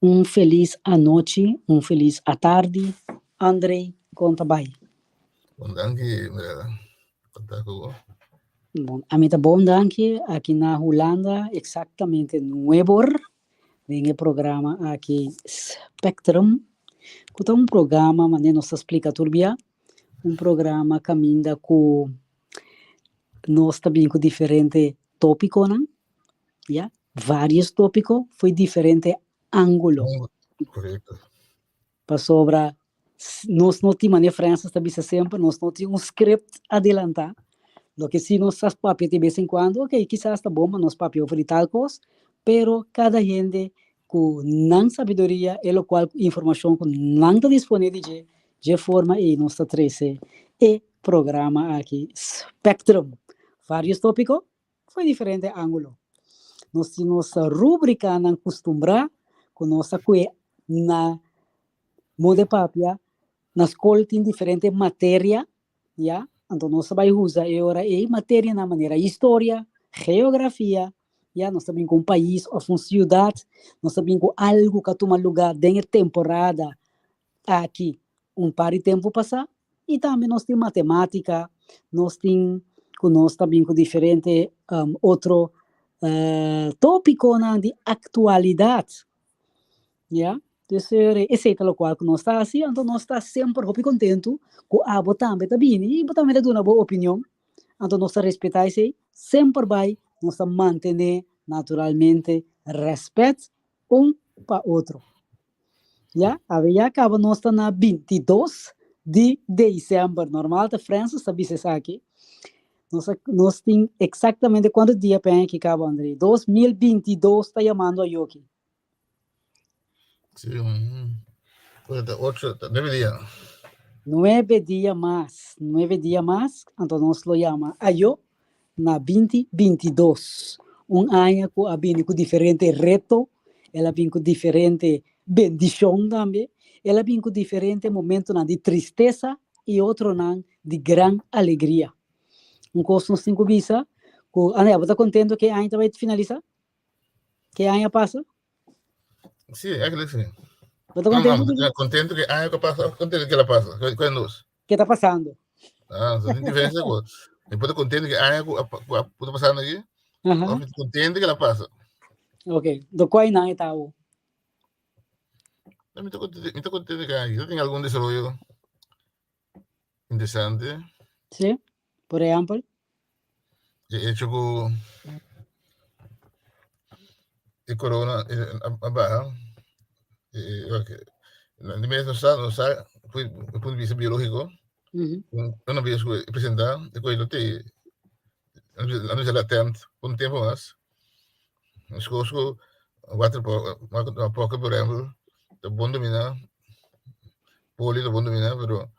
Un felis anochi, un felis atardi, André, kon ta bai? Bon danki, Mirella. Kon ta ku bo? Bon, ami ta bon danki, aki na Hulanda, eksaktamente nuebor, den e programa aki Spectrum, ku ta un programa manera nos ta splika tur bia, un programa kaminda ku nos ta bin ku diferente tópikonan, ya, Varios tópiko fo'i diferente ángulo. Korekto. Pasobra nos no tin, manera Francis ta bisa semper, nos no tin un script adelantá. Loke sí nos ta papia di bes en kuando, ok, kisas ta bon pa nos papia over di tal kos, pero kada hende ku nan sabiduria e lokual informashon ku nan ta disponé di dje, dje forma ei nos ta trese e programa aki, Spectrum. Varios tópiko, Fo'i diferente ángulo. Nos tin nos rúbrikanan kustumbrá ku nos a kue na moda papia. Na skol tin diferente materia, ya, anto nos ta bai usa e ora ei materianan manera historia, geografia, ya, nos ta bin ku un pais òf un siudat, nos ta bin ku algu ku a tuma lugá den e temporada aki un par di tempu pasá i tambe nos tin matemátika, nos tin ku nos ta bin ku diferente otro tópikonan di aktualidat, ya. Dus esei ta lokual ku nos ta hasi, anto nos ta semper hopi kontentu ku abo tambe ta bini i bo tambe ta duna bo opinion, anto nos ta respetá esei, semper bai nos ta mantené naturalmente rèspèt un pa otro. Ya, awe ya kaba nos ta na 22 di december. Normal ta Francis ta bisa esaki. Nos, nos tin exactamente cuanto dia pa aña aki kaba, André? 2022 ta yamando ayoki. Sí, ocho, 9 dia. 9 dia mas, 9 dia mas, anto nos lo yama ayo na 2022. Un aña ku a bini ku diferente reto, el a bin ku diferente bendishon tambe, el a bin ku diferente momentonan di tristesa i otronan di gran alegria. Un kos nos tin ku bisa, ku, André, abo ta kontento ku e aña ta bai finalisá? Ku e aña pasa? Sí, eigenlijk sí. Bo ta kontento? No, no, kontento ku e aña ku pasa, kontento ku el a pasa. Kua nos? Ke ta pasando? Ah, so tin diferensia ku. Mi por ta kontento ku e aña ku ku ta pasando aki. Of mi ta kontento ku el a pasa. Ok, do kua nan e ta awo? No, mi ta kontento, mi ta kontento ku aña aki. Tin algun desaroyo interesante. Sí, por ehèmpel? E hecho ku e corona a baha, di mes no sa, no sa for di punto di bista biológiko, una bes ku e presentá e koe lo te a bisa latent por un tempu mas, meskos ku water poker por ehèmpel ta bon dominá, polio ta bon dominá pero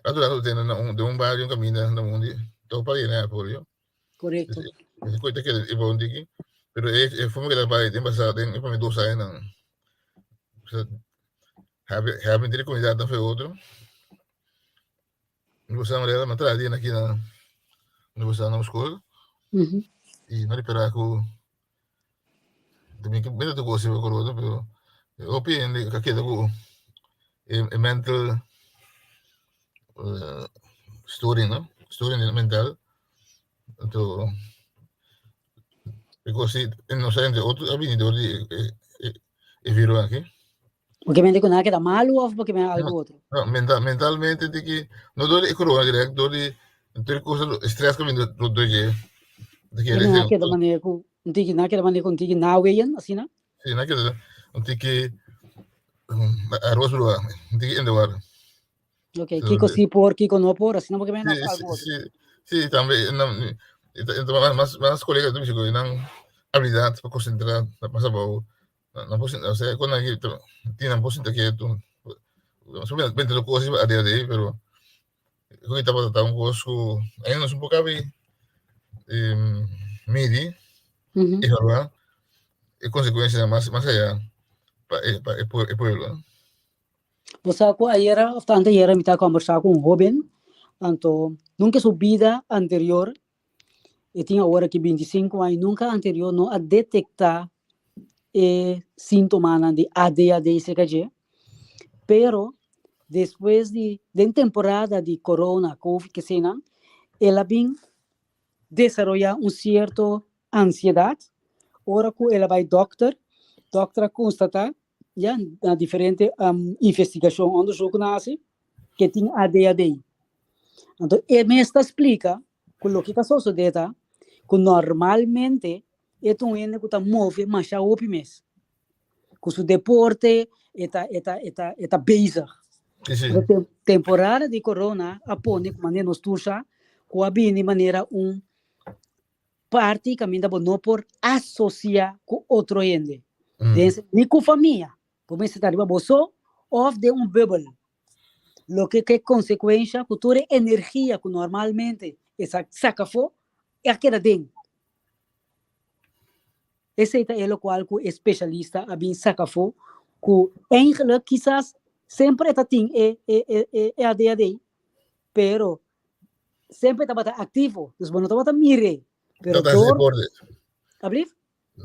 A dura su tene na un, den un bario, un caminda na mundi, todo pa llena polio. Correcto. Ese coite que e bon tiki, pero e e forma que ta bai den pasado den e prome 2 aña nan. O habe habe entre comunidad nan fe otro. Mi gusta manera ma traha dia aki na mi gusta na school. Y no ripara ku También que mira tu cosa iba corona, pero hopi hende ka keda ku e, e mental uh, story, no? Story mental. Anto, because si no sa entre otro a bini door di e, e, e virus aki. Porque mente ku nada keda malu of porque men algo otro? No, mental, mentalmente di ki no door di corona direct, door di tur cosa stress ka bini door door dje. Di ki nada keda manera ku un tiki nada keda manera ku un tiki naweien asina? Sí, nada keda un tiki arroz brua, un tiki in de war. Ok, kiko sí por, kiko no por, asina porque men sí, algo otro. Sí, sí, tambe nan mas mas colega tu bisa ku nan habilidad pa concentra mas abou. Nan por sinta, osea, kon nan tin nan por sinta ketu. Solamente lo kos a dia de pero ku tabata ta un kos ku ainda nos un poco abi midi evaluá e konsekuensianan mas mas aya pa e pa e pueblo. Bo sa ku ayera òf ta anteayera mi ta kombersá ku un hóben, anto nunka su bida anterior E tin awor aki 25 aña, nunka anterior no a detektá e síntomanan di ADHD serka dje, pero despues di den temporada di corona, covid kesenan, el a bin desaroyá un sierto ansiedat, ora ku el a bai dòkter, dòkter a konstatá ya na diferente investigashon, onderzoek ku nan a hasi, ku e tin ADHD. Anto e mes ta splika ku loke ta sosodé ta ku normalmente e ta un hende ku ta move masha hopi mes. Ku su deporte e ta e ta e ta e ta bezig. Sí, sí. Pero tem, temporada di corona a pone ku manera nos tur sa ku a bini manera un parti kaminda bo no por asosia ku otro hende. Den ni ku famia. Bo mester ta riba bo so òf den un bùbel. Loke ke konsekuensha ku tur e energia ku normalmente e sa saka afó e a keda den. Esei ta e lokual ku e spesialista a bin saka afó ku eigenlijk kisas semper e ta tin e e e e ADHD pero semper e tabata aktivo dus bo no tabata mir'é pero Tabata hasi dor deporte. Ablief?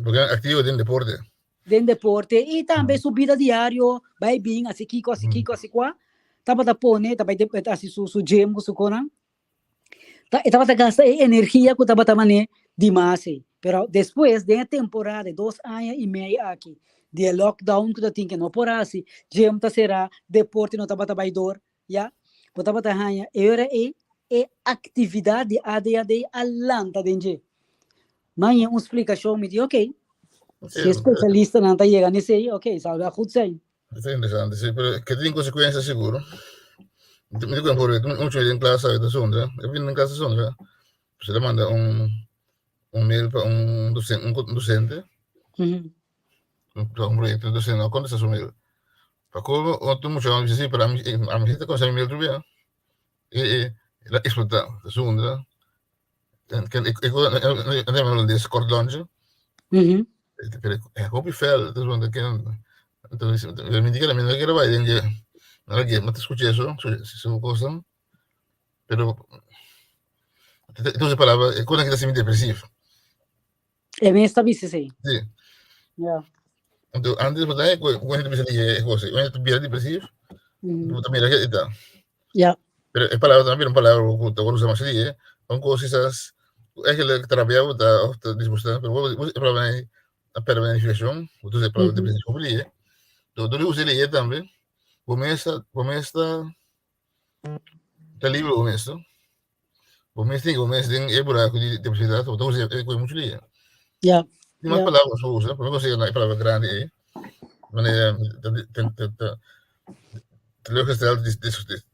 Porque aktivo den deporte. Den deporte i tambe su bida diario bai bin hasi kiko hasi kiko hasi kua tabata pone ta bai hasi su su gym ku su konan ta e tabata gasta e energia ku tabata man'é dimas ei pero despues den e temporada e dos aña i mei aki di e lockdown ku ta tin ke no por hasi gym ta será deporte no tabata bai dor ya bo tabata haña e ora ei e aktividat di ADHD a lanta den dje. Maña un splikashon mi di ok si e spesialistanan ta yega n'esei ok sal wel goed zijn. Ta interesante, sí, pero ke tin konsekuensia seguro. Mi ta kuenta por un muchacho den klas ta zundra, e bini den klas ta zundra, pues el a manda un un mail pa un docente, un docente, un proyecto, un docente no a kontesta su mail. Pa colmo otro muchacho a bisa sí, pero ami ami sí ta kontesta mi mail tur bia. E e el a eksplotá, ta zundra. Holandés kort lunch. Pero e hopi fel, dus want ik mi di mi no quiero bai den dje. No ke, mi ta skucha eso, su kosa. Pero entonces palabra, e kosa ki ta hasi mi depresivo. E mes ta bisa esei. Sí. Ja. Anto antes bo ta ku hende bisa di e kosa, un hende ta bira depresivo, bo ta mira ke e ta. Ja. Pero e palabra tambe bira un palabra ku ta wòrdu usa masha di e, un kos kisas ku eigenlijk ta rabia bo ta òf ta disgustá, pero bo e palabra ei a pèrdè bo identifikashon, bo ta usa e palabra depresivo hopi di e. Dor di usa e tambe bo mes ta bo mes ta ta libre bo mes. Bo mes tin bo mes den e buraku di depresividat, bo ta usa e koe muchu dia. Ja. Tin mas palabra bo usa, pero mi consiga na e palabra grandi ei. Manera ta ta teleurgesteld,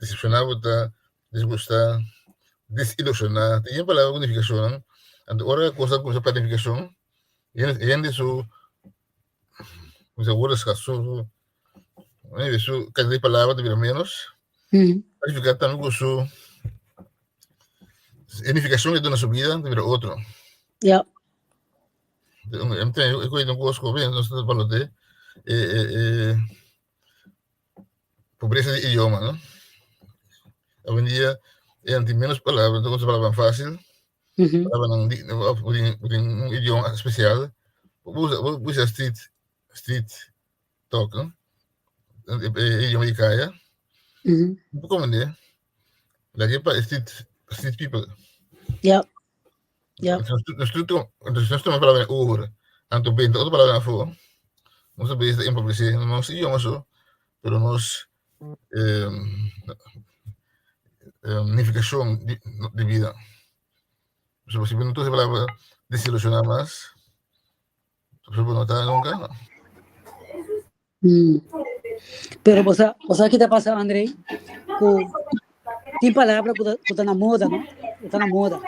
decepcioná bo ta, disgustá, desilusioná. Tin yen palabra ku nifikashonnan. Anto ora kos a kuminsá pèrdè nifikashon, hende su woordenschat, su su kantidat di palabra ta bira ménos. Ta nifiká tambe ku su e nifikashon ke duna su bida ta bira otro. Ja. E koe un kos ku nos ta balote e e e pobresa di idioma no. Awendia e nan tin ménos palabra, ta usa palabranan fásil, palabranan di òf bo tin un idioma spesial. Bo usa bo usa street street talk no, e idioma di kaya. Bo komprende? Lag'e pa e street street people. Ja. Ja. Nos tur nos tuma palabra over, anto benta otro palabra afó, nos ta bezig ta empobresé nos idioma so, pero nos nifikashon di bida. Pasobra si bo no ta usa e palabra desilushoná mas, pasobra bo no ta nunka. Pero bo sa, bo sa ki ta pasa, André? Ku tin palabra ku ta, ku ta na moda, no? Ku ta na moda.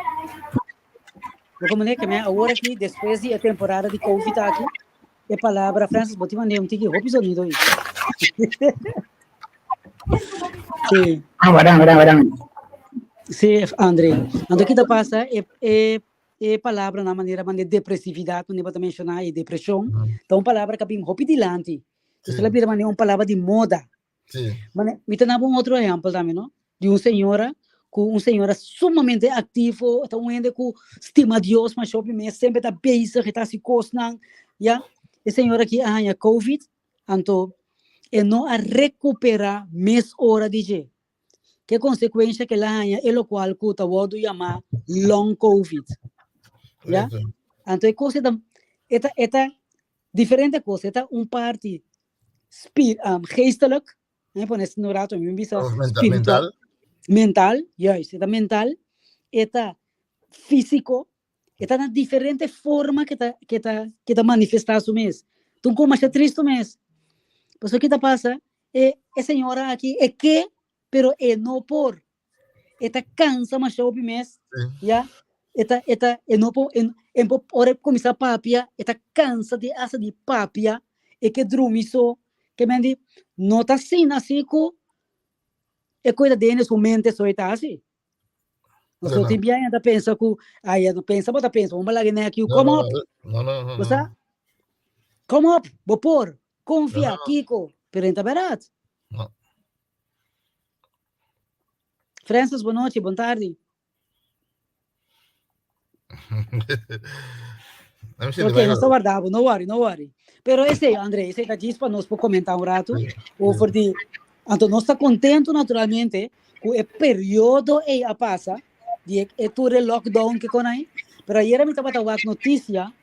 Bo komo ke men awor aki, despues di e temporada di Covid aki, e palabra, Francis, bo tin mande un tiki hopi sonido ei. Sí. Ah, waran, waran, waran. Sí, André. Anto ki ta pasa, e, e E palabranan manera man di depresividat ku bo ta menshoná i depreshon ta un palabra ku a bin hopi dilanti. Entonces el a bira manera un palabra di moda. Mane, mi ta daba un otro ehèmpel tambe no, di un señora ku un señora sumamente aktivo, ta un hende ku stima Dios masha hopi mes, semper ta bezig, e ta hasi kosnan, ya. E señora aki a haña Covid, anto e no a rekuperá mes ora di dje. Ke konsekuensha ku el a haña e lokual ku ta wòrdu yamá long Covid. Ya? Anto e kos e ta e ta e ta diferente kos, e ta un parti spi geestelijk, mi pone asina un rato, mi bisa Of mental, spiritual, mental. mental, juist, e ta mental, e ta físiko, E ta na diferente forma ke ta ke ta ke ta manifestá su mes. Ta un kos masha tristu mes. Pasobra ki ta pasa, e e señora aki e ke, pero e no por. E ta kansa masha hopi mes, ya. E ta e ta e no por e e por ora e kuminsá papia, e ta kansa di asta di papia, e ke drumi so. Ke men di no ta asina asi ku e koe ta den su mente so e ta hasi. Nos no tin biaña ta pensa ku ay no pensa bo ta pensa bo laga nek you come up. No, no, no. Bo sa? Come up, bo por. Confia, Kiko, pero enta berat. No. Francis, bon nochi, bon tardi. Ok, nos ta warda bo, no worry, no worry. Pero esei, André, esei ta djis pa nos por comenta un rato over di... Anto nos ta contento naturalmente cu e periodo ei a pasa, di e, e tur e lockdown ke kon ai. Pero ayera mi tabata wak noticia,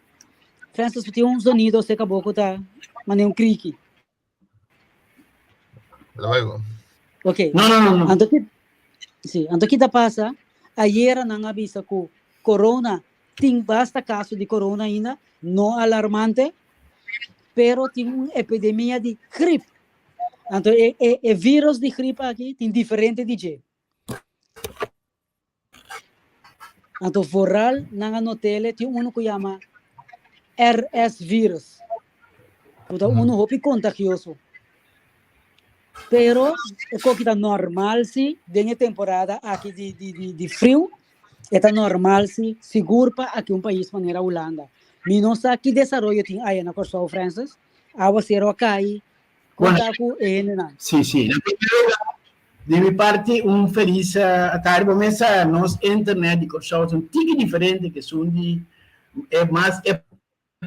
Francis, tin un zonido cerca bo cu ta mane un kriki. Ok. No, no, no, no. Anto ki, sí, anto ki ta pasa? Ayera nan a bisa ku corona tin basta kaso di corona ainda, no alarmante, pero tin un epidemia di grip. Anto e, e, e virus di grip aki tin diferente di dje. Anto vooral nan a notele tin uno ku yama RS virus. Ku ta uno hopi kontagioso. Pero e koki ta normal si den e temporada aki di di di di friu e ta normal si sigur pa aki un pais manera Hulanda. Mi no sa ki desaroyo tin aya na Kòrsou Francis. Awasero a kai Bueno, konta ku e hendenan. sí, sí. Na primer lugar, di mi parti un felis tardi. Bo mesa nos internet di Kòrsou ta un tiki diferente ke esun di e mas e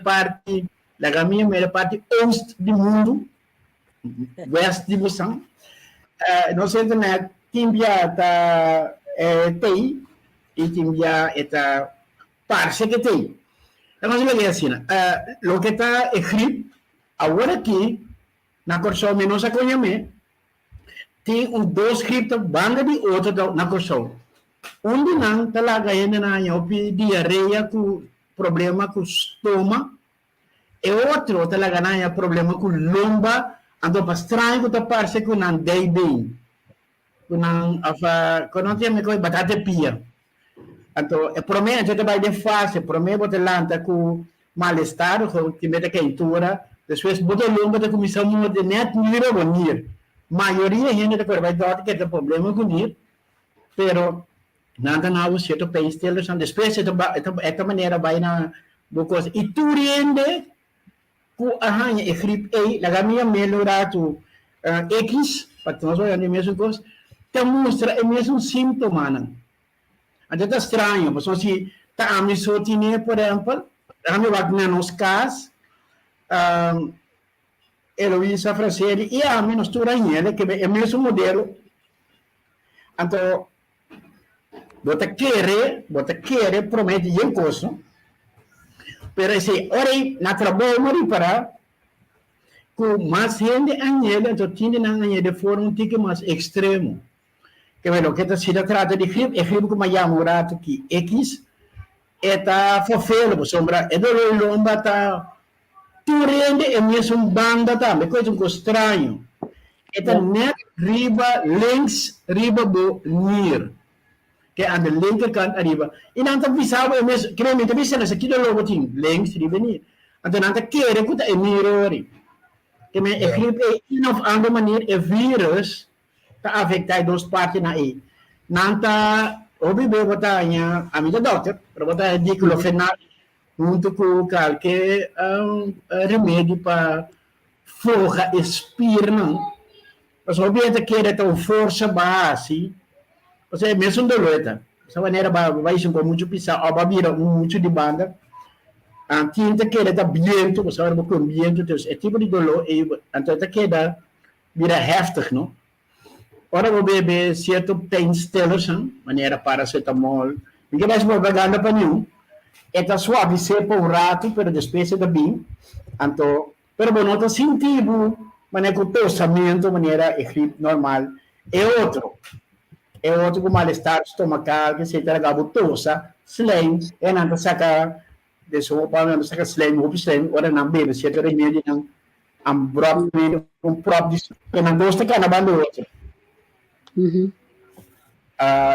parti laga mi yama e parti oost di mundu, west di Busan. Nos internet tin bia ta tei i tin bia e ta parse ke tei. Ta nos lag'é asina. Loke ta e grip awor aki na Kòrsou mi no sa kon yam'é. Tin un dos grip ta banda di otro ta na Kòrsou. Un di nan ta laga hendenan haña hopi diarea ku problema ku stoma. E otro ta laga nan haña problema ku lomba, anto pa straño ku ta parse ku nan dijbeen, ku nan of ku nan ta yama e batata e pia. Anto e promé anto ta bai den fase, promé bo ta lanta ku malestar, ku tin beta keintura, despues bo dolor bo ta kuminsá morde nèt mira bo nir. Mayoria hende ta kore bai dòkter ke ta problema ku nir, pero nan ta na bo sierto pijnstillers, despues e ta e ta manera bai na bo kos. I tur hende ku a haña e grip ei, laga mi yam'é un ratu X, pa nos oya di mesun kos, ta mustra e mesun síntomanan. Anto ta straño, pasobra si ta ami so tine, por ehèmpel, ami wak na nos kas, Eloisa, Fraceli i ami nos tur a hende ke e mesun modelo. Anto bo ta kere, bo ta kere promé di yen kos, no? Pero esei, ora ei na trabou mi a ripará ku mas hende a hende, anto tin di nan a hende forma un tiki mas ekstremo. Ke men loke ta si ta trata di grip, e grip ku mi a yama un ratu ki X, e ta fofelo pasobra e dolor lomba ta tur hende e mesun banda tambe, e kos un kos straño. E ta net riba links riba bo nier, ke aan de linkerkant ariba. I nan ta bisa bo e mes, kere mi ta bisa nan sa ki dolor bo tin, links riba e nier. Anto nan ta kere ku ta e nier ori. Ke men e grip ei een of ander manier e virus ta afektá e dos partinan ei. Nan ta hopi be bo ta haña, ami ta dòkter, pero bo ta haña diclofenac huntu ku kalke remedi pa floha e spiernan. Pasobra hopi hende ta kere ta un forsa bo a hasi, pasobra e mesun doló e ta. Esa manera bo a bai ku muchu pisá òf bo a bira un muchu di banda. Tin ta keda ta bientu, bo sa ora bo kue un bientu, entonces e tipo di doló ei anto e ta keda bira heftig, no? Ora bo bebe sierto pijnstillersnan, manera paracetamol, mi ke bai propaganda pa niun, e ta suavis'é pa un ratu, pero despues e ta bin, anto, pero bo no ta sinti bo manera ku tosamentu manera e grip normal. E otro, e otro ku malestar stomakal, kesei ta laga bo tosa, slijm, e nan ta saka Den su hopi nan ta saka slijm, hopi slijm, ora nan bebe sierto remedionan, abruptamente un prop di slijm, nan dos ta kana banda otro.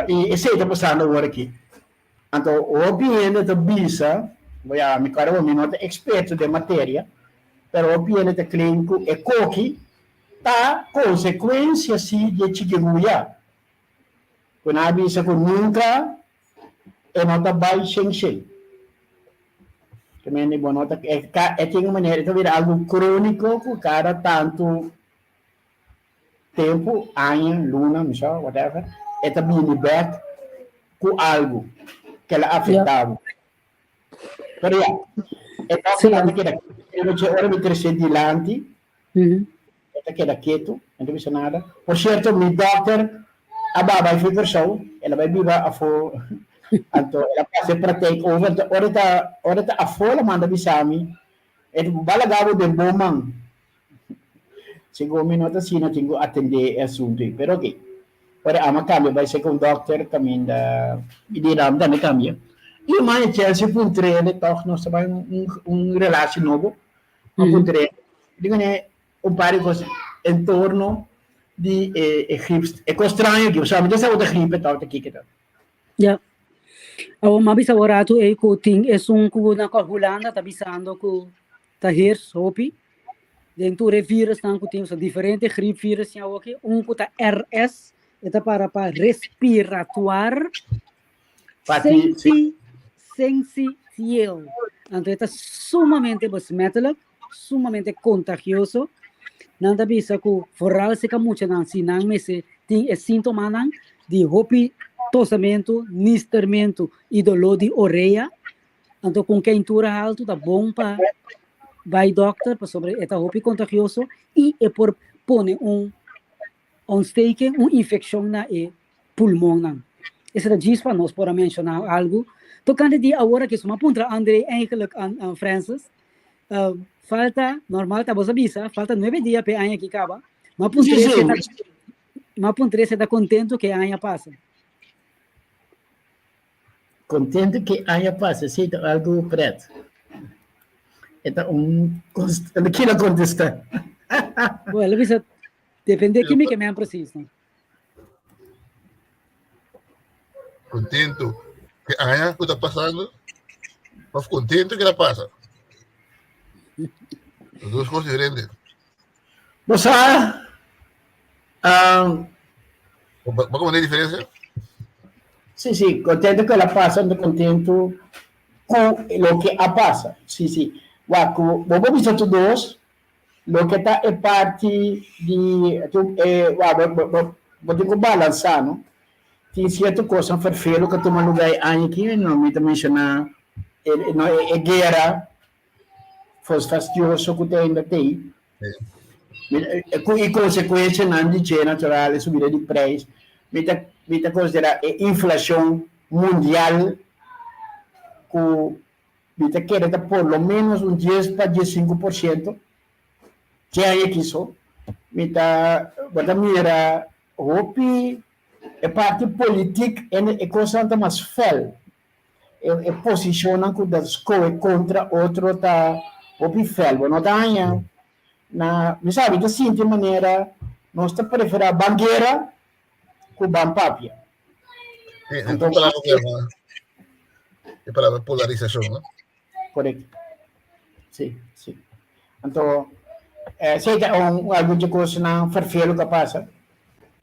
I esei ta pasando awor aki. Anto hopi hende ta bisa, bo ya mi kòrda bo mi no ta eksperto den materia, pero hopi hende ta klei ku e koki ta konsekuensia si di e chikiruya, ku nan a bisa ku nunka E no ta bai shen shen. Te mende bo no ta e ka e tin un manera e ta bira algu króniko ku kada tantu tempu, aña, luna, mi sa, whatever, e ta bini bèk ku algu ke la afektá bo. Pero ya, e dòkternan ta keda ketu, dje ora mi tres'é dilanti, E ta keda ketu, e no ta bisa nada. Por sierto, mi dòkter a ba bai for Kòrsou, el a bai biba afó, anto el a pasa e praktijk over, anto ora e ta ora e ta afó el a manda bisa mi, e ta ba laga bo den bon man. Segun mi no ta asina tin ku atendé e asuntu ei, pero oke. Ora e ama kambia bai serka un dòkter kaminda mi di ram tambe kambia. I maya Chelsea puntr'el tòg nos ta bai un un relatie nobo. Ma puntr'é, Dico ne un par di cos en torno di e e grip, e cos straño aki, pasobra mi ta sa bo ta gripe ta ta kiko ta. Ya. Awor m'a bisa un ratu ei ku tin esun ku na Hulanda ta bisando ku ta heers hopi den tur e virusnan ku tin, pasobra diferente griep virus tin awoki, un ku ta RS, e ta para pa respiratoir Pati, Sensi, sensitiel. Anto e ta sumamente besmettelijk, sumamente contagioso. Nan ta bisa ku vooral si ka muchanan, si nan mester tin e síntomanan di hopi tosamentu, nistermentu i doló di orea. Anto ku un keintura haltu ta bon pa bai dòkter pasobra e ta hopi contagioso i e por pone un ontsteking, un infekshon na e pulmonnan. Esei ta djis pa nos por a menshoná algu tokante di awor aki. So mi a puntra André eigenlijk an an Francis, falta, normal ta bos a bisa, falta nuebe dia pa e aña aki kaba. Mi a puntr'é si e ta, mi a puntr'é si e ta kontentu ku e aña pasa. Kontentu ku e aña pasa, esei ta algu pret. E ta un, kila kontestá? Bueno, el a bisa, depende ki mi ke men presis, no? Contento que aña que está pasando, of contento que la pasa. Dos cosas diferentes. Bo sa, um, ¿Va a poner diferencia? Sí, sí, contento que la pasa, ando contento con lo que a pasa. Sí, sí. Wak, bo bo bisa tu dos, Loke ta e parti di e bo bo tin ku balansá no. Tin sierto kosnan ferfelu ku a tuma lugá e aña aki, no mi ta menshoná e no e guera fastioso ku ta ainda t'ei ku e konsekuensianan di dje natural e subida di preis. Mi ta mi ta konsiderá e inflashon mundial ku Mi ta kere ta por lo menos un dies pa diesinku por siento dje aña aki so. Mi ta bo ta mira hopi e parti politik en e kosnan ta mas fel. E e posishonnan ku ta skohe kontra otro ta hopi fel. Bo no ta haña na mi sa mi ta sinti manera nos ta preferá ban guera ku ban papia. Sí, en un palabra que llama e palabra polarización, ¿no? Correcto. Sí, sí. Anto, eh, sí, ta un, algun de cosnan ferfelu que pasa.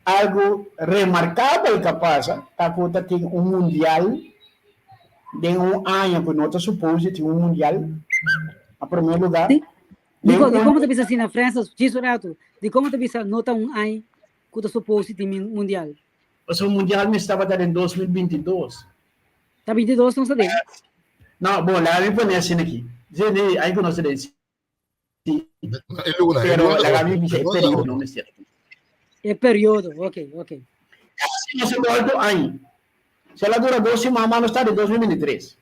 Algo remarcabel que pasa, ta ku ta tin un mundial den un aña ku no ta supose tin un mundial, a primer lugar. Sí. Den Di, di un como ta bisa asina, Francis, djis un rato. Di como ta bisa no ta un aña ku ta supose tin mundial. Pasobra mundial mester tabata den 2022. Ta 22 nos ta den. No, bon, laga mi pone asina aki. Sí, nee, ai conoce den sí. E luna, e Pero luna laga mi bisa e e luna periodo, no mester. E periodo, ok, ok. Si no se volto ai. Se la dura dos siman, mas nos ta di 2023.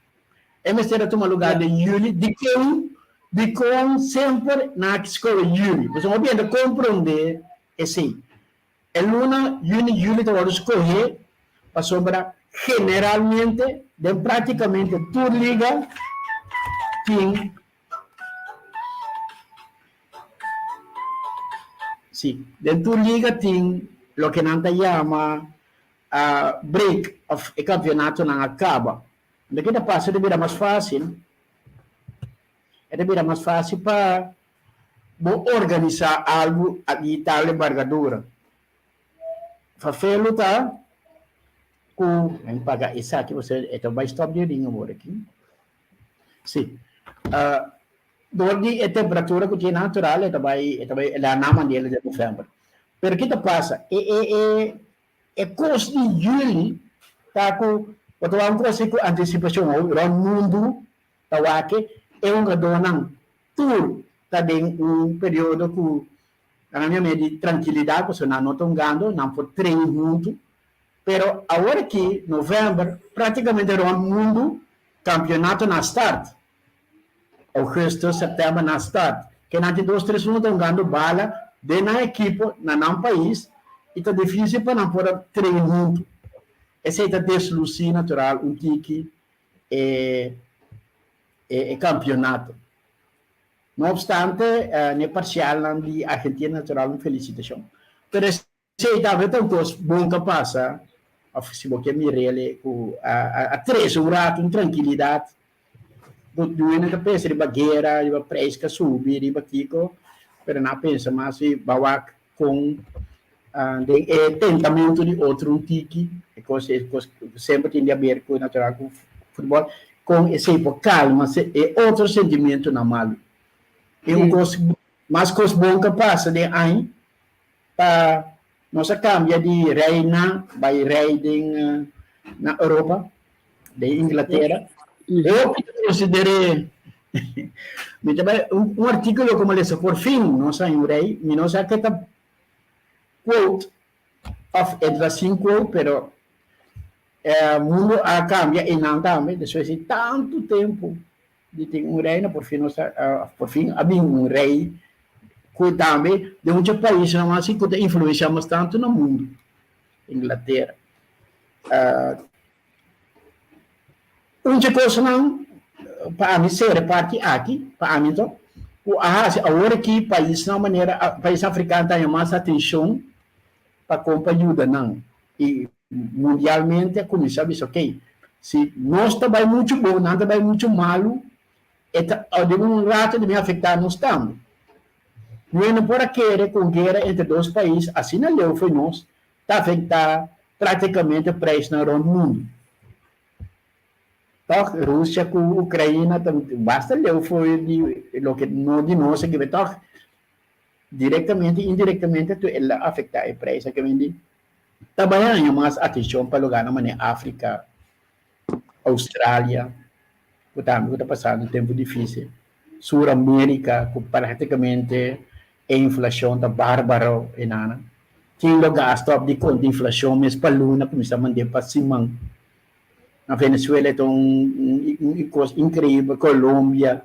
E mester a tuma lugar den juli, dikon, dikon semper nan a skohe juli? Pasobra hopi hende komprondé esei. E luna juni, juli ta wòrdu skohé pasobra generalmente den práktikamente tur liga tin Sí, den tur liga tin loke nan ta yama break of e kampionatonan a kaba. Loke ta pasa e ta bira mas fásil, e ta bira mas fásil pa bo organisá algu di tal embargadura. Fafelu ta ku, mi paga esaki pasobra e ta bai stòp di rin awor aki. Sí. Dor di e temperatura ku tin natural e ta bai e ta bai la na manera di novèmber. Pero ki ta pasa? E e e e kos di yüli ta ku bo ta wak un kos ku antisipashon rònt mundu ta wak e hungadónan tur ta den un periodo ku nan a yam'é di trankilidat pasobra nan no ta hungando, nan por train huntu. Pero awor aki novèmber práktikamente rònt mundu kampionato na start. Augustus, september na start. Kenan tin dos tres luna ta hungando bala den nan ekipo na nan pais y ta dificil pa nan por a train hunto. Esey ta desluci natural un tiki e e campeonato. No obstante, n'e parcialnan di Argentina natural un felicitacion. Pero Esei tambe ta un kos bon ka pasa, òf si bo ke mir'el ku a trese un ratu un trankilidat. Bo dueño ta pensa riba guera, riba preis ka subi, riba kiko, pero nan a pensa mas si ba wak kon den e tentamentu di otro un tiki, e kos e kos semper tin di haber ku natural ku futbòl, kon esei por kalma e otro sentimentunan malu. E un kos mas kos bon ka pasa den aña. Pa nos a cambia di reina bay rey den na Europa, den Inglatera. Hopi ta consider'é mi ta bay un articulo como lesa por fin nos hay un rey, mi no sa ke ta quote of e ta sin quote pero mundo a cambia eynan tambe despues di tanto tempo Di tin un reina, por fin nos a, por fin a bin un rei ku tambe den mucha paisnan asi ku ta influensiá mas tantu na mundu, Inglatera. Un dje kosnan pa ami sera e parti aki, pa ami anto, ku a hasi awor aki paisnan manera paisnan afrikano ta haña mas atenshon pa kon pa yuda nan i mundialmente a kuminsá bisa ok, si nos ta bai muchu bon, nan ta bai muchu malu, e ta den un rato ta bin afektá nos tambe. Nos no por a kere ku un guera entre dos pais asina leu fo'i nos ta afektá práktikamente preisnan rònt mundu. Tòg Rusia ku Ukraina ta basta leu fo'i di loke no di nos aki, tòg direktamente i indirektamente tur el a afektá e preis aki. Ta bai haña mas atenshon pa lugarnan manera Afrika, Australia, ku tambe ku ta pasando un tempu difísil, Sur Amerika ku práktikamente e inflashon ta bárbaro enanan. Tin lo gastu ap di konta inflashon mes pa luna kuminsá mand'é pa siman. Na Venezuela e ta un kos inkreibel, Colombia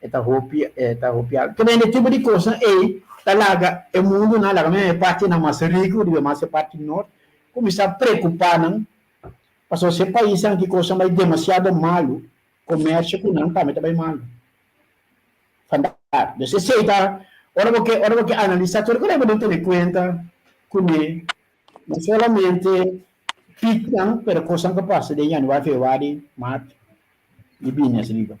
e ta hopi e ta hopi altu. Te e tipo di kosnan ei ta laga e mundunan, laga men e partinan mas riku riba mas e parti nort kuminsá preokupá nan pasobra si e paisnan ki kosnan bai demasiado malu, komersio ku nan tambe ta bai malu. Vandaar. Dus esei ta ora bo ke ora bo ke analisá tur ku bo debe tene kuenta kuné no solamente pieknan pero kosnan ku pasa den januari, februari, mart i bini asina.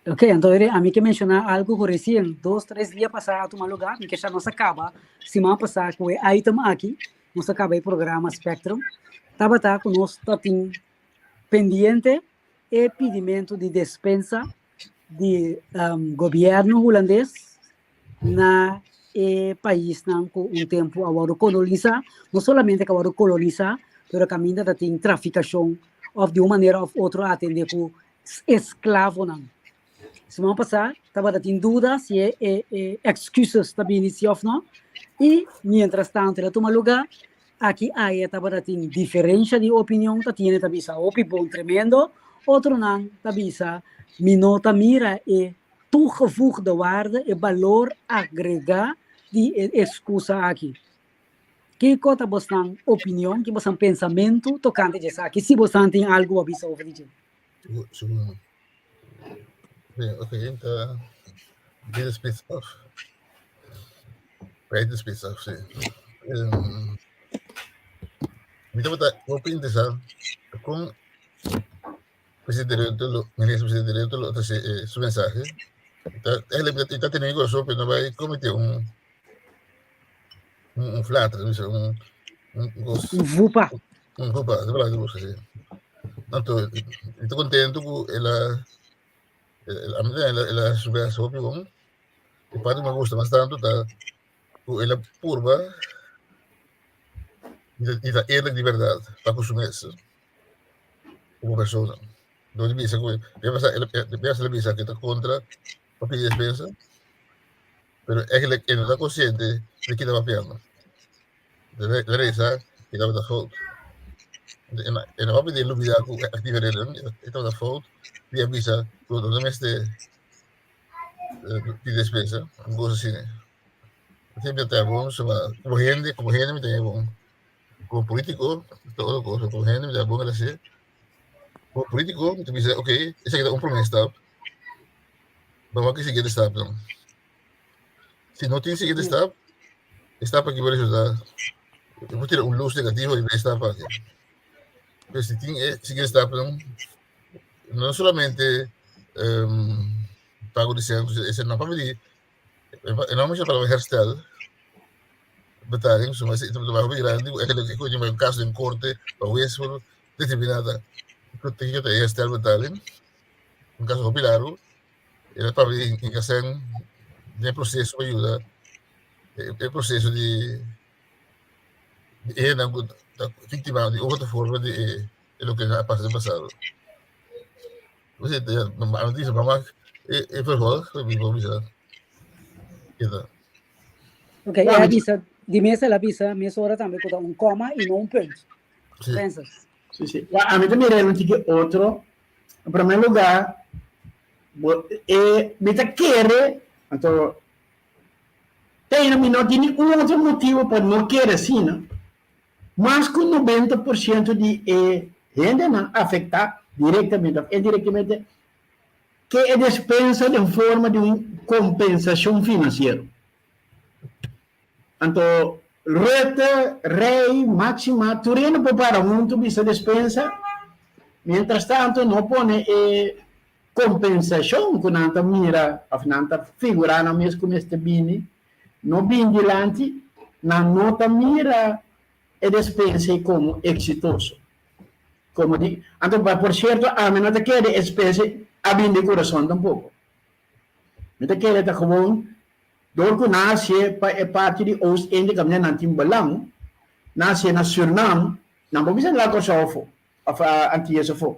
Ok, anto ami ke menshoná algu ku resien dos, tres dia pasá a tuma lugá, mi ke sha nos a kaba siman pasá ku e item aki, nos a kaba e programa Spectrum, tabata ku nos ta tin pendiente e pidimentu di despensa di gobièrnu hulandes na e paisnan ku un tempu a wòrdu kolonisá, no solamente ku a wòrdu kolonisá, pero kaminda ta tin trafikashon òf di un manera òf otro a atendé ku esklavonan. Siman pasá tabata tin duda si e e e excuses ta bini si òf no. I mientras tanto el a tuma lugá, aki aya tabata tin diferensha di opinion, ta tin hende ta bisa hopi bon tremendo, otronan ta bisa mi no ta mira e toegevoegde waarde, e balor agregá di e excusa aki. Kiko ta bosnan opinion, ki bosnan pensamentu tokante dje esaki, si bosnan tin algu pa bisa over di dje? Sigur. Oké, ta dit is spits af. Bij de spits af, sí. Mi tabata hopi interesá kon presidente Rutte lo, minister presidente Rutte lo trese eh, su mensahe. Ta, eigenlijk ta, ta tene gozo, pero no bai comete un un, un flater, un, un, un, un vupa. Un vupa, de palabra que sí. Anto, mi ta contento ku el a, a mi el a, el a supera su hopi bon. E parte me gusta mas tanto ta ku el a purba y ta eerlijk di verdad pa ku su mes como persona. Door di bisa ku el a bisa ku ta kontra pa pidi despensa, pero eigenlijk e no ta konsiente di ki ta papiando. El a reza e tabata fout. E no papia di lubida ku actieve reden, e tabata fout di a bisa ku no ta mester pidi despensa, un kos asina. Siempre ta bon, como hende, como hende mi ta bon. Como político, ta otro cosa, como hende mi ta bon el hasi. Como político, mi ta bisa, ok, esaki ta un prome stap. Ban wak e siguiente stap dan. Si no tin siguiente stap, e stap aki por resulta, e por tira un luz negativo riba e stap aki. Pero si tin e siguiente stap dan, no solamente um, pago di cent, ese no pa di, e no menshona palabra herstel, betaling, so mas e trabajo grandi, eigenlijk e un caso den corte, pa hues por determina ta, kiko ta e herstel betaling, un caso hopi largo, e ta papia di hinka sen den e proceso pa yuda e proceso di e hendenan ku ta víktima di otro forma di e loke a pasa den pasado. Bo bisa mama e vervolg mi por bisa keda. Ok, e a bisa, di mes el a bisa mesora tambe ku ta un koma i no un punt. Sí. Francis. Sí, sí. Ami ta mira el un tiki otro. En primer lugar, bo, e, mi ta kere, anto, teina mi no tin ningun otro motibo pa no kere asina, mas ku 90% di e hendenan afektá direktamente òf indirektamente ke e despensa den forma di un kompensashon finansiero. Anto Rutte, Rey, Maxima, tur hende por para huntu bisa despensa, mientras tanto no pone e kompensashon ku nan ta mira òf nan ta figurá nan mes ku mester bini, no bin dilanti, nan no ta mira e despensa ei komo eksitoso. Komo di, anto por sierto ami no ta kere e despensa a bin di kurason tampoko. Mi ta kere ta gewoon Dor ku nan hasié pa e parti di Oost-Indië kaminda nan tin belang, nan hasié na Sürnam, nan por bisa la Kòrsou afó òf Antias afó.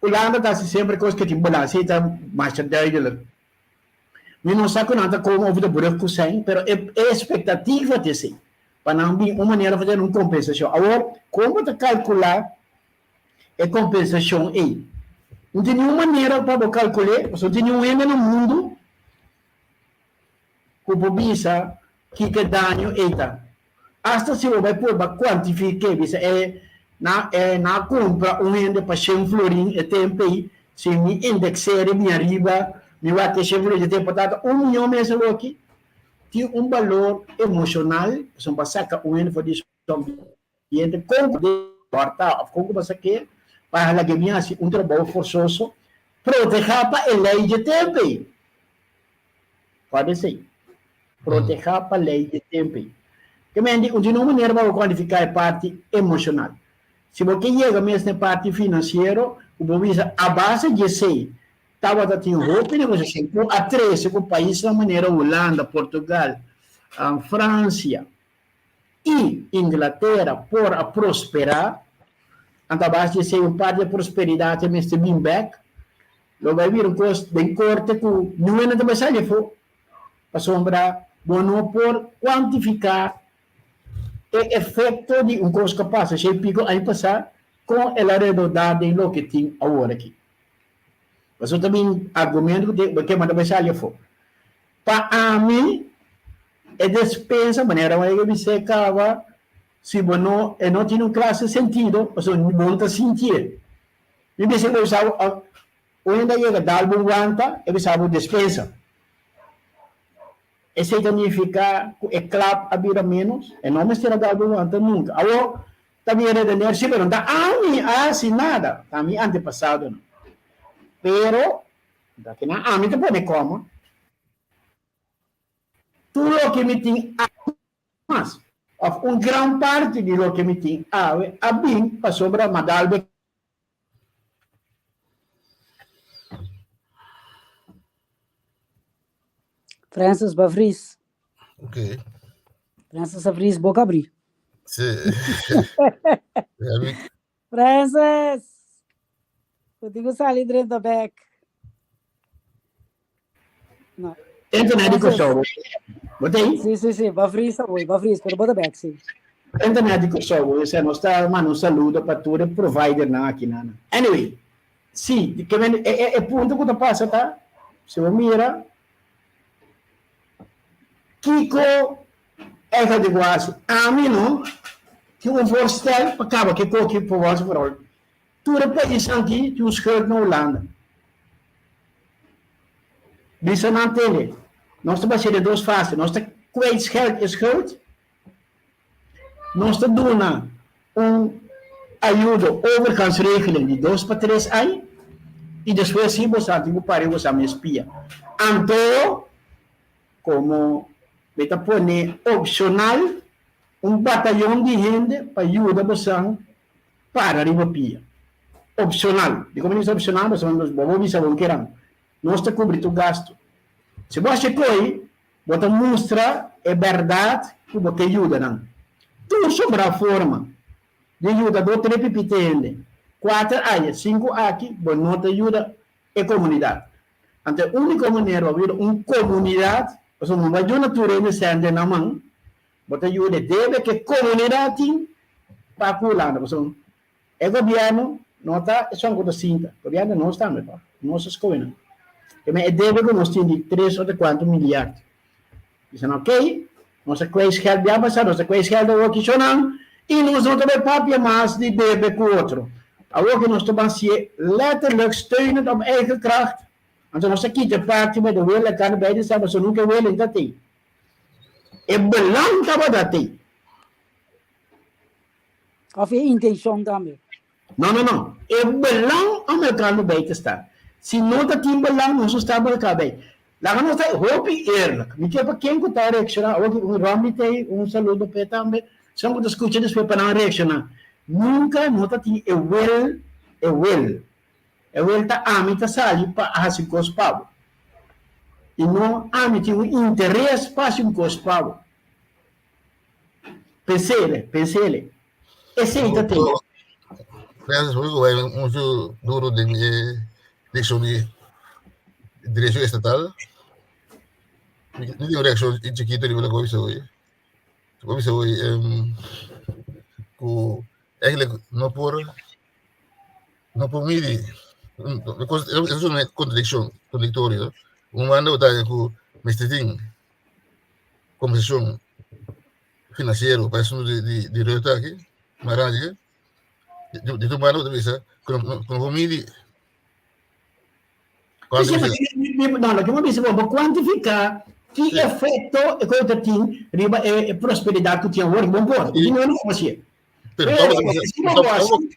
Hulanda ta hasi semper kos ke tin belang, esei ta masha duidelik. Mi no sa ku nan ta kome over de brug ku sèn, pero e espektativa ta esei, pa nan bin un manera pa tene un kompensashon. Awor, kon bo ta kalkulá e kompensashon ei? No tin niun manera pa bo kalkul'é, pasobra no tin niun hende na mundu ku por bisa kiko e daño ei ta. Asta si bo bai purba kuantifik'é, bisa e na e na a kumpra un hende pa shen florin e tempu ei, si mi indeks'é riba ariba, mi wak e shen florin dje tempu ta ta un miyon mes awoki, tin un balor emoshonal, pasobra bo a saka un hende for di su ambiente kon ku hòrta òf kon ku bo a sak'é pa hala ke mi hasi un trabou forsoso protehá pa e lei dje tempu ei. Kòrda esei. Protehá pa lei dje tempu ei. Ke mende un tin un manera pa bo kuantifiká e parti emoshonal. Si bo ke yega mes na e parti finansiero ku bo bisa a base di esei tabata tin hopi negosiashon ku a trese ku paisnan manera Hulanda, Portugal, Fransia, i Inglatera por a prosperá, anto a base di esei un parti di e prosperidat e mester bin bèk. Lo bai bira un kos den korte ku niun hende ta bai sali afó, pasobra bo no por kuantifiká e efekto di un kos ku a pasa shei piko aña pasá kon el a redondá den loke tin awor aki. Pasobra ta bin argumento ku bo ke manda bai sali afó. Pa ami e despensa, manera wan e bis'é kaba, si bo no e no tin un klase sentido, pasobra bo no ta sintié. Mi bisa bo bisa bo, un hende a yega dal bo un wanta, e bisa bo despensa. Esei ta nifiká ku e klap a bira ménos? E no mester a dal bo wanta nunka. Awor, ta bin redener, si, pero no ta ami a hasi nada, ta mi antepasadonan. Pero, ta kinan ami ta pone kòma. Tur loke mi tin mas, òf un gran parti di loke mi tin awe, a bin pasobra m'a dal bo e Francis ba vries. Ok. Francis a vries boca abri. Sí. Francis! Contigo sali drenta back. No. Internet di Kosovo. Bo ta ei? Sí, sí, sí. Ba vries avoi, ba vries, pero bo ta back, sí. Internet di Kosovo, esei nos ta manda un saludo pa tur e providernan aki nan. Anyway, sí, ke men e e e punto ku ta pasa ta, si bo mira kiko eigenlijk di wasi, ami no tin un voorstel pa kaba ke koki for once for all. Tur e paisnan aki tin un schuld na Hulanda. Bisa nan tende, nos ta basha den dos fase, nos ta kwijtscheld e schuld, nos ta duna un ayudo, overgangsregeling, di dos pa tres aña, i despues si boso tin ku para boso mes pia. Anto, komo mi ta pone opshonal un batayon di hende pa yuda boso para riba pia. Opshonal. Dikon mi ta bisa opshonal? Pasobra nos bo bo bisa bo keran. Nos ta kubri tur gastu. Si bo hasi koi, bo ta mustra e bèrdat ku bo ke yuda nan. Tur sobrá forma di yuda do tres pipita hende, kuater aya, sinku aki, bo no ta yuda e komunidat. Anto e úniko manera pa bo yuda un komunidat, pasobra bo no bai duna tur hende sèn den nan man, Bo ta yuda e debe ku e komunidat tin pa ku Hulanda. Pasobra e gobièrnu no ta esun ku ta sinta. Gobièrnu ta nos tambe pa. Nos a skohe nan. Te e debe ku nos tin di tres ota kuantu miliard. Bisa nan okey, nos a kweis gèld bia pasá, nos a kweis gèld awor ki shonnan i nos no ta bai papia mas di debe ku otro. Awor ku nos ta ban si'e letterlijk steunend op eigen kracht, anto nos ta kita e parti met de wil elkaar bij te staan, pasobra nunka e wil ta tin. E belang tabata tin. Of e intencion tambe? No, no, no. E belang om elkaar no bij te staan. Si no ta tin belang, nos no sta elkaar bij. Laga nos ta hopi eerlijk. Mi ke pa ken ku ta reacciona, awor ki un Romney ta ei, un saludo p'e tambe, esun ku ta scucha despues pa nan reacciona. Nunca no ta tin e wil, e wil. E wil ta ami ta sali pa hasi kos pa bo. I no ami tin un interes pa hasi un kos pa bo. Pensele, pensele. Esei ta tin. Francis, por ku bai muchu duro den e direkshon di derecho estatal. Mi tin un reakshon chikito riba loke bo a bisa hoy. Bo a bisa hoy ku eigenlijk no por No por midi. Eso es una contradicción, contradictorio. Un banda bo ta ku mester tin kompensashon finansiero pa esun di di di reuta aki, maranje. Di di otro banda bo ta bisa ku no ku no por midi. No, loke bo bisa bo por kuantifiká ki efekto e kos ta tin riba e prosperidat ku tin awor, bo por. Tin no no hasi. Pero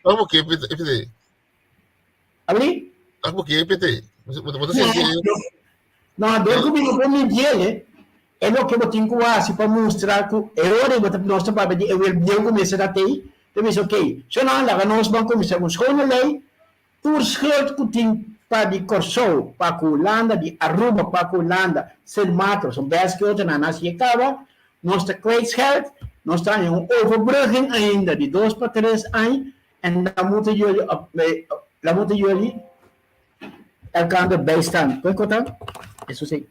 tamo que PT. Abri? Tamo que PT. No, dor ku mi no por midiele, e loke bo tin ku hasi pa mustra ku e ora bo ta nos ta papia di e wel bieu ku mester ta tei, ta bisa ok, so nan laga nos ban kuminsá ku schone lei, tur schuld ku tin pa di Kòrsou pa ku Hulanda, di Aruba pa ku Hulanda, Sint Maarten, son bes ki otro nan hasi e kaba, nos ta kwijtscheld, nos ta haña un overbrugging ainda di dos pa tres aña en dan moeten jullie op, dan moeten jullie. elkander bijstaan. Kon kota? Eso sí.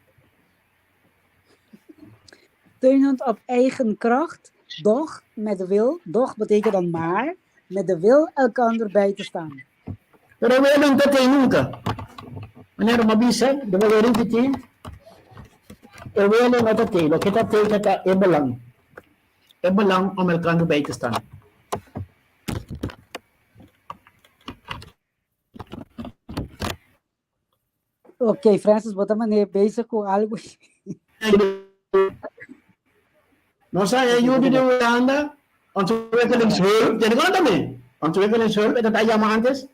Steunend op eigen kracht, doch met de wil, doch betekent dan maar, met de wil elkander bij te staan. Pero wil no ta tei nunca. Manera mi a bisa, debe lo ripiti, e welo no ta tei. Loke ta tei ta ta e belang. E belang om elkander bij te staan. Ok, Francis, bo ta manera bezig ku algo. Nos a ayuda di Hulanda, ontwikkelingshulp, tene konta mi? Ontwikkelingshulp, e ta yama antes,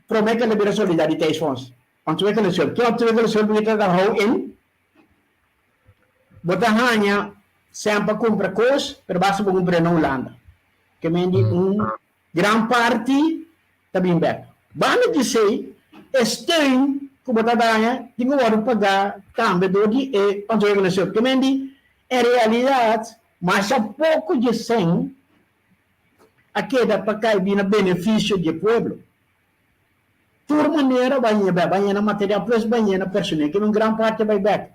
prome ke lo bira solidariteitsfonds. Ontwikkelingshulp, ke ontwikkelingshulp mi ta hou in? Bo ta haña sèn pa kumpra kos, pero basta bo kumpra na Hulanda. Ke men di un gran parti ta bin bek. Banda di esei, e steun ku bo ta daña tin ku wòrdu pagá tambe dor di e ontwikkelingshulp. Ke men di, en realidat, masha poko dje sèn a keda pa kai bin na benefisio dje pueblo. Tur manera bai ña bek, bai ña na material plus bai ña na personel, ke men gran parti a bai bek.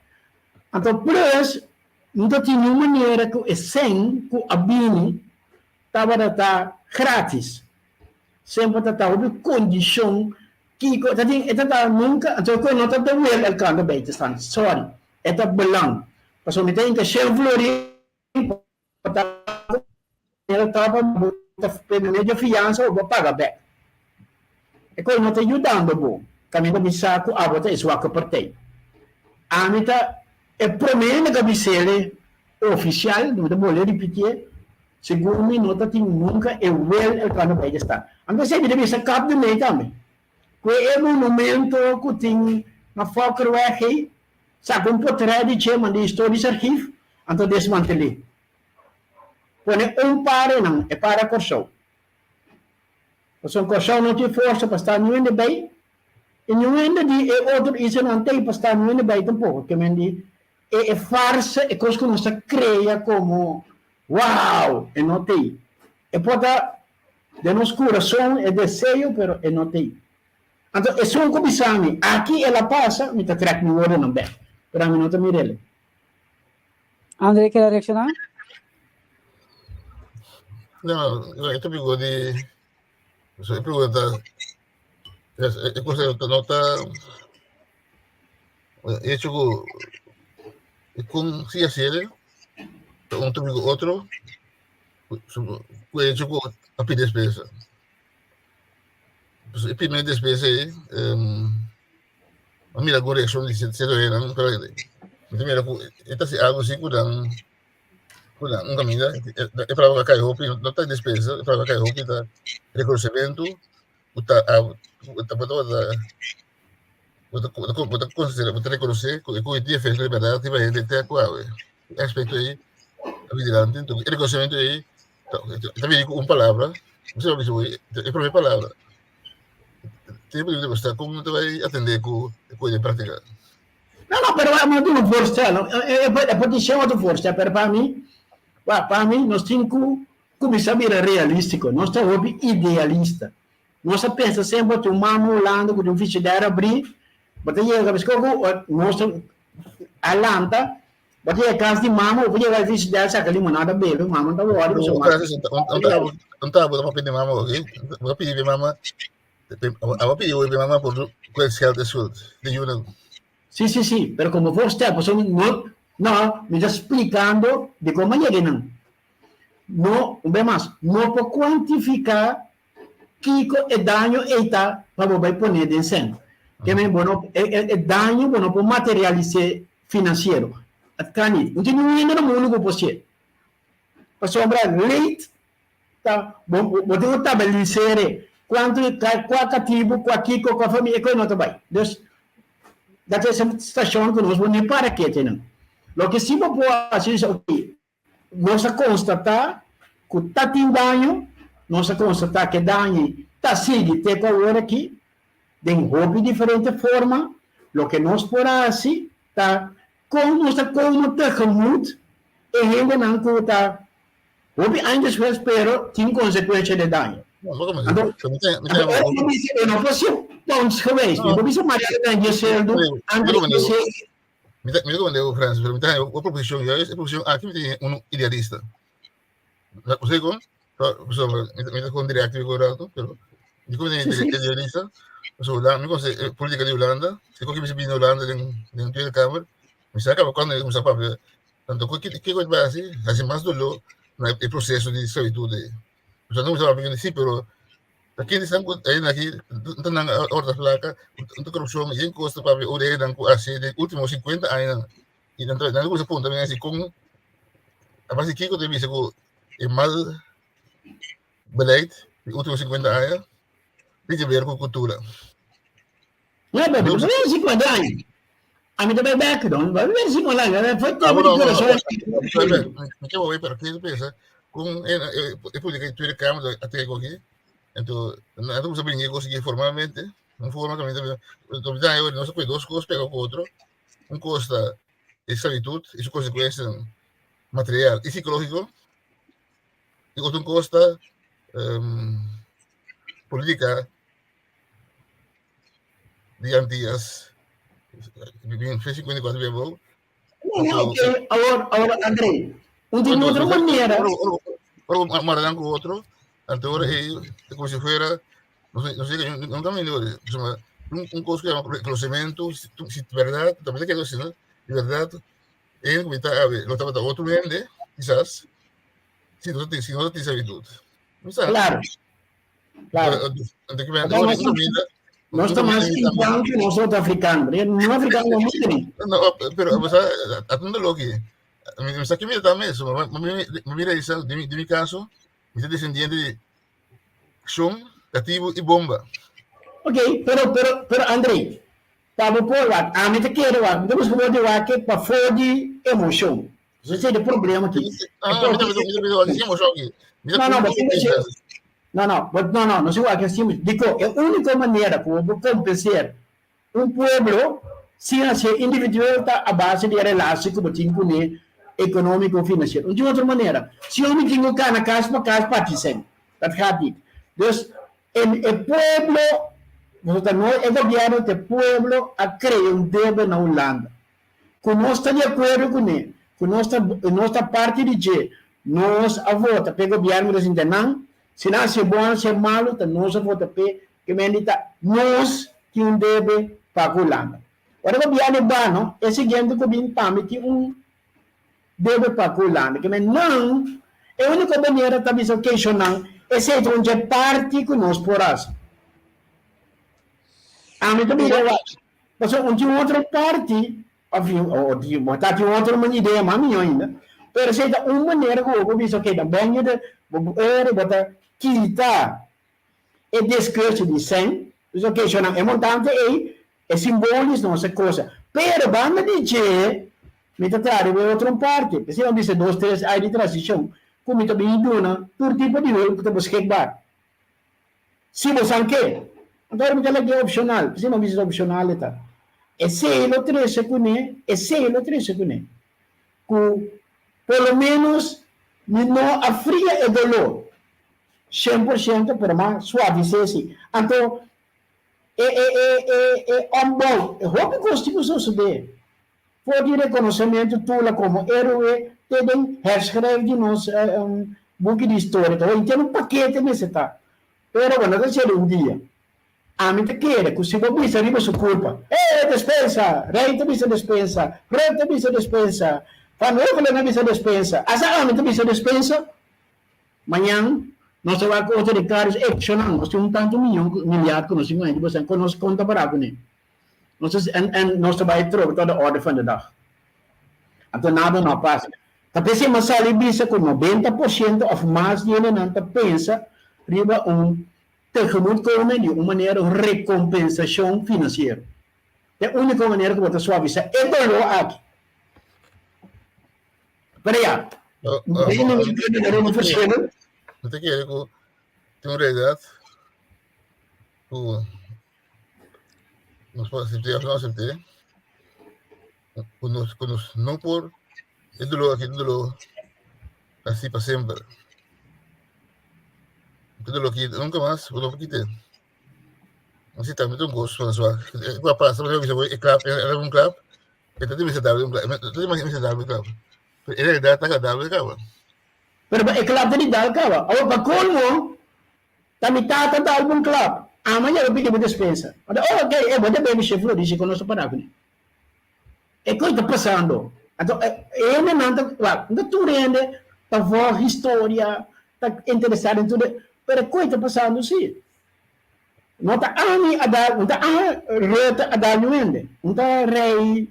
Anto plus, no ta tin niun manera ku e sèn ku a bini tabata ta gratis. Semper ta ta hopi kondishon kiko ta tin e ta ta nunka anto ku e no ta ta wel elkando bij te staan sorry e ta belang pasobra mi ta hinka shen florin pa ta manera ta pa bo ta medio fiansa o bo paga bek e koe no ta yudando bo kaminda mi sa ku abo ta e zwakke partij ami ta e prome hende ka bisele ofisial mi ta bolbe ripitié. Segun mi no ta tin nunca e wel el cuando bay esta. Anto esey mi ta bisa kap di mey tambe. Cu e monumento cu tin na Fokkerweg ey, saca un potret di dje manda Historisch Archief, anto desmantel'e. Pone un par eynan, e par a Corsou. Pasobra Corsou no tin forsa pa sta niun hende bay, y niun hende di e otro islanan tey pa sta niun hende bay tampoco. Ke men di e farsa, e cos cu nos ta crea como Wow! E no t'ei. E por ta den nos kurason e deseo, pero e no t'ei. Anto esun ku bisa mi, aki el a pasa, mi ta trèk mi wordonan bèk, pero ami no ta mir'el. Andre keda reakshoná? No, no, e tópiko di so e pregunta e cosa no ta E hecho ku e kon si hasiel ta un tópiko otro ku e hecho ku a pidi despensa. Pues e primer despensa ei a mira algun reakshon di sierto hendenan pero mi ta mira ku e ta hasi algu si ku nan ku nan un kaminda e palabra ku a kai hopi no ta despensa e palabra ku a kai hopi ta rekonosementu ku ta ku ta Bo ta, bo ta, bo ta considera, bo ta reconoce cu e cu e defensa de verdad riba hende te cu awe. E aspecto ei ta bini dilanti. Entonces, e reconocimiento ei ta, ta bini cu un palabra. Bo sa bisa e prome palabra. Tempo di demostrar como ta bai atende cu cu den práctica. No, no, pero mi a duna un voorstel. E, e, e por dicen otro voorstel, pero pa mi, wa, pa mi nos tin cu cuminsa bira realistico. Nos ta hopi idealista. Nos a pensa semper tin un mama Hulanda ku tin un frigidair abrí, bo ta yega kabes ku nos ta a lanta, bo ta yega kas di mama, bo por yega e frigidair saka limonada bebe, mama ta wòrdu pasobra mama Un ta bo ta papia di mama oke, bo ta pidi di mama, abo pidi di mama por ku e geld is schuld, di yunan. Si, si, si, pero komo voorstel, pasobra no, no, mi ta splikando dikon mi a yega einan. No, un bes mas, no por kuantifiká Kiko e daño ei ta pa bo bai pone den sèn? Ke men bo no e e daño bo no por materialis'é finansiero. At kan nit. No tin ningun hende na mundu ku por si'é. Pasobra leit ta bo bo tin ku tabalis'é kuantu kua katibu, kua kiko, kua famia, e kos no ta bai. Dus dat es e stashon ku nos bo ni para kete nan. Loke si bo por hasi is oke Nos a konstatá ku ta tin daño, nos a konstatá ku e daño ta sigui te ku awor aki den hopi diferente forma. Loke nos por hasi ta kon nos ta komo tegemoet e hendenan ku ta hopi aña despues pero tin konsekuensha di e daño. Anto, anto ora mi bisa e no por si. Puntsgewijs. Mi por bisa Mariano ta dje seldu, André dje seldu. Mi ta mi ta komprende Francis, pero mi ta haña un proposishon, juist e proposishon aki mi tin un idealista. Bo kon? Pasobra mi ta kon direct ku rato, pero mi kon idealista. Pasobra mi konose e politika di Hulanda, si koki mi bini Hulanda den den Tweede Kamer, mi sa kaba kuando mi kuminsá papia. Tanto ku kiko e bai hasi, hasi mas doló na e proseso di sklabitut ei. Pasobra nan kuminsá papia si, pero ta kende esnan ku ainda aki ta nan a orda plaka, ta korupshon, yen kos ta papia ora e nan ku hasi den ultimo 50 añanan. I nan ta nan kuminsá puntra mi asi kon a base kiko ta bisa ku e mal beleid di ultimo 50 aña tin ke ber ku kultura. No, pero no ber 50 aña. A mi ta bai bek don, ba ber 50 aña, foi Ah, tempo di bueno, Curaçao. Mi ke wou, pero ke pensa kon e política di Tweede Kamer a trek aki. Anto nan ta kuminsá bringa e kos aki formalmente, un forma kaminda ta nos a pone dos kos pega ku otro. Un kos ta e sklabitut i su konsekuensianan material i sikológiko, i otro un kos ta polítika di Antias bin 54 bin abou. Awor, awor, André, un di otro manera. Ora mara nan ku otro, anto ora ei ta komo si fuera no sé, no sé, no también digo, un cosa que llama reconocimiento, si, si verdad, también te quedo así, ¿no? De verdad, en comita, a ver, lo estaba otro vende, quizás, si no te, si no te sabitud. No sabes. Claro. Claro. No está más igual que nosotros africanos. No africano no tiene. No, pero, o sea, atendo lo que. Mi sa que mira también eso. Mi mira eso, de mi caso, mi ta descendiente de Shon, Katibu i Bomba. Ok, pero, pero, pero André, pa bo por wak, ami ta kere wak, mi ta busca bo di wak e pafó di emocion. Ese ta e problema aki. Ah, mi ta, mi ta, mi ta wak sin emocion aki. Mi ta No, no, punto bo di vista. No, no, bo, no, no, no si wak sin emocion. Diko, e úniko manera ku bo por kompenser un pueblo sin hasié individual ta a base di e relatie ku bo tin kuné ekonómiko finansiero. No tin otro manera. Si omi tin ku kana kas pa kas parti sèn, dat gaat niet. Dus e e pueblo, nos ta no e gobièrnu, ta e pueblo a krea un debe na Hulanda ku nos ta di akuerdo kuné, ku nos ta nos ta parti di dje, nos a vota pa e gobièrnu ku ta sinta nan, si nan hasié bon, hasié malu, ta nos a vota p'e. Ke men di ta nos tin un debe pa ku Hulanda. Ora gobièrnu bano, e siguiente ku bin tambe tin un debe pa ku Hulanda. Ke men nan, e úniko manera ta bisa oke shonnan, esei ta un dje parti ku nos por hasi. Ami ta mira wak, pasobra un tin otro parti, òf bo ta tin otro idea mas mihó ainda, pero esei ta un manera ku bo por bisa oke, dan ben yu bo bo ta kita E discurso di sèn, dus oke shonnan e montante ei e simbolis nos e cosa. Pero banda di dje mi ta traha riba e otro un parti. P'esei mi a bisa dos tres ai di transishon ku mi ta bin duna tur tipo di hulp ku ta beschikbaar. Si bo san ke. Anto ora mi ta lag'é opshonal. P'esei mi a bisa ta opshonal e ta. Esei lo trese kuné, esei lo trese kuné. Ku por lo ménos mi no a fria e doló. 100%, pero mas suavis'é si. Anto e e e e e opbouw, e hopi kos tin ku sosodé. For di rekonosementu Tula komo héroe te den herschrijf di nos buki di historia. Ta henter un pakete mester ta. Pero bo no ta hasié un dia. Ami ta kere ku si bo bisa riba su kurpa, E despensa! Rei ta bisa despensa, Rutte ta bisa despensa, Van Huffelen a bisa despensa, asta ami ta bisa despensa. Mañan nos ta wak otro di Carlos Eccionan, nos tin un tanto miyon, milyard ku nos tin ku hende bosan kon nos kon ta para kuné. Nos ta en en nos ta bai trobe tot de orde van de dag. Anto nada no a pasa. Ta p'esei mi a sali bisa ku 90% òf mas di hendenan ta pensa riba un tegemoetkoming di un manera un rekompensashon finansiero. Ta e úniko manera ku bo ta suavisá e doló aki. Pero ya, No te kere ku tin un realidat ku nos por asept'é òf no asept'é, ku nos ku nos no por e doló aki ta doló asi pa semper. E doló aki nunka mas bo no por kit'é. Si tambe ta un kos, François. Ku a pasa, bo bisa bo e klap, e era un klap, e ta mester dal un klap, e ta mester dal un klap. Pero en realidad ta dal e kaba. Pero e klap ta di dal kaba. Awor pa kolmo, ta mi tata dal bo un klap, ama yega pidi bo despensa. Ora, oh ok, e bo debe mi shef lo di si ku nos ta para kuné. E kos ta pasando. Anto e hendenan ta, wak, no ta tur hende ta vòg historia, ta interesá den tur e, pero e kos ta pasando si. No ta ami a dal, no ta ami Rutte a dal niun hende. No ta Rei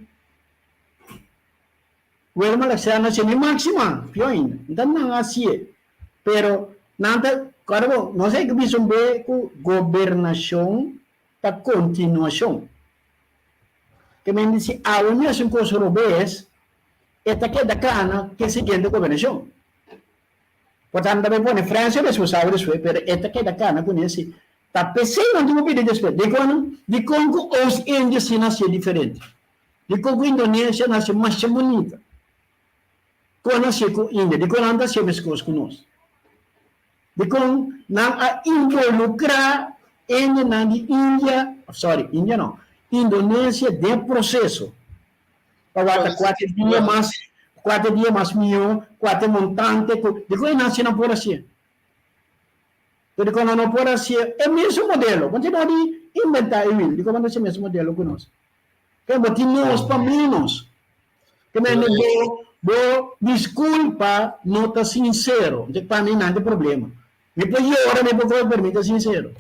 Willem Alexander a hasié, ni Maxima, pió ainda. No ta nan a hasié. Pero nan ta, kòrda bo, nos a bisa un be ku gobernashon ta kontinuashon. Ke men di si awe mi hasi un kos robes, e ta keda kana ku e siguiente gobernashon. Por tanto ta bay pone Francia responsabel despues, pero e ta keda kana kuné si. Ta p'esei nan tin ku pidi despues. Dikon? Dikon ku Oost-India si nasié diferente? Dikon ku Indonesia nasié masha bunita? Kon nasié ku India? Dikon nan ta hasié meskos ku nos? Dikon nan a involukrá hendenan di India, sorry, India no, Indonesia den e proseso? Pa wak ta kuater dia mas, kuater dia mas mihó, kuater montante ku, dikon e nan asina por hasié? Pero dikon nan no por hasié e mesun modelo? Bo no di inventá e wiel, dikon bo no hasi e mesun modelo ku nos? Ke bo tin nos pa ménos. Ke mende bo bo diskulpa no ta sinsero. Entonces pa mi nan ta e problema. Mi por yora, mi por kos, pero mi ta sinsero.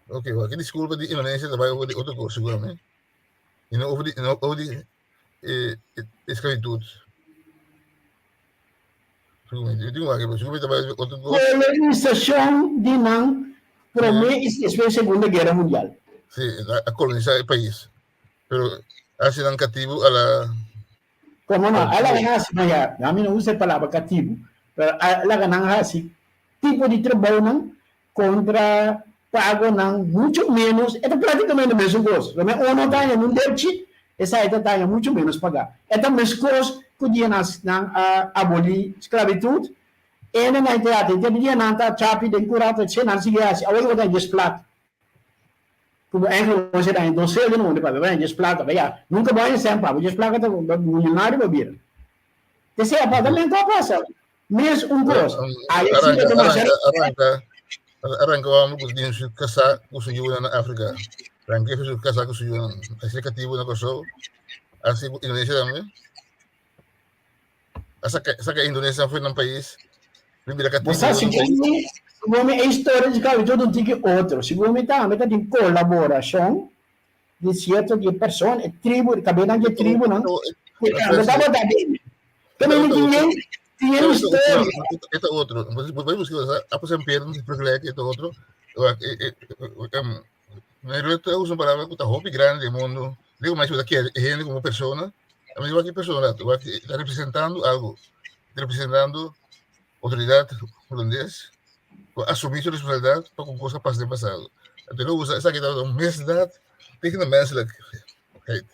Ok, wak e diskulpa di Indonesia ta bai over di otro kos seguramente. I no over di, no over di e esclavitud. Seguramente. Mi tin wak, seguramente ta bai otro kos. Kolonisacion di nan prome i despues Segunda Guera Mundial. Sí, a kolonisa e pais. Pero hasi nan katibu a la. Komo no? A laga nan hasi, no ya, ami no usa e palabra katibu, pero a laga nan hasi tipo di trabounan kontra pagonan muchu ménos, e ta práktikamente mesun kos. Lo men uno ta haña un depchi, esei ta haña muchu ménos pagá. E ta meskos ku dia nan nan a abolí sklabitut, ene nan ta yati, te dia nan ta chapi den kura, ta nan sigui hasi, awor bo ta haña dies plata. Ku bo eigenlijk bo ta haña dos sel den un papia, bo haña dies plata, ba ya, nunka bo haña sèn pa bo, dies plaka ta milionario bo bira. Te sea pa también ku a pasa. Mes un kos. Ay si ta masha. Arranca, arranca homber ku tin su kasá ku su yunan na Afrika. Arranca su kasá ku su yunan. Así katibu na Kòrsou. Así ku Indonesia tambe. A saka, saka Indonesia foi nan pais. Mi bira katibu Bo sa, na nan segun pais. mi, segun mi e historia di sklabitut un tiki otro. Segun mi tambe ta tin kolaborashon di sierto di e persona, e tribu, e kabenan di e tribunan, ku tambe tabata den. Te mende tin yen, tin yen historia. E ta otro. Bo busca a pues en pierna se vergelijk e ta otro. Mijn Rutte usa un palabra ku ta hopi grande den mundo. Digo mas ta kier hende como persona. A mi wak persona, wak ta representando algo. Representando autoridad holandés ku asumí su responsabilidad pa ku kos a pasa den pasado. Anto lo usa esaki ta un misdaad tegen de menselijkheid.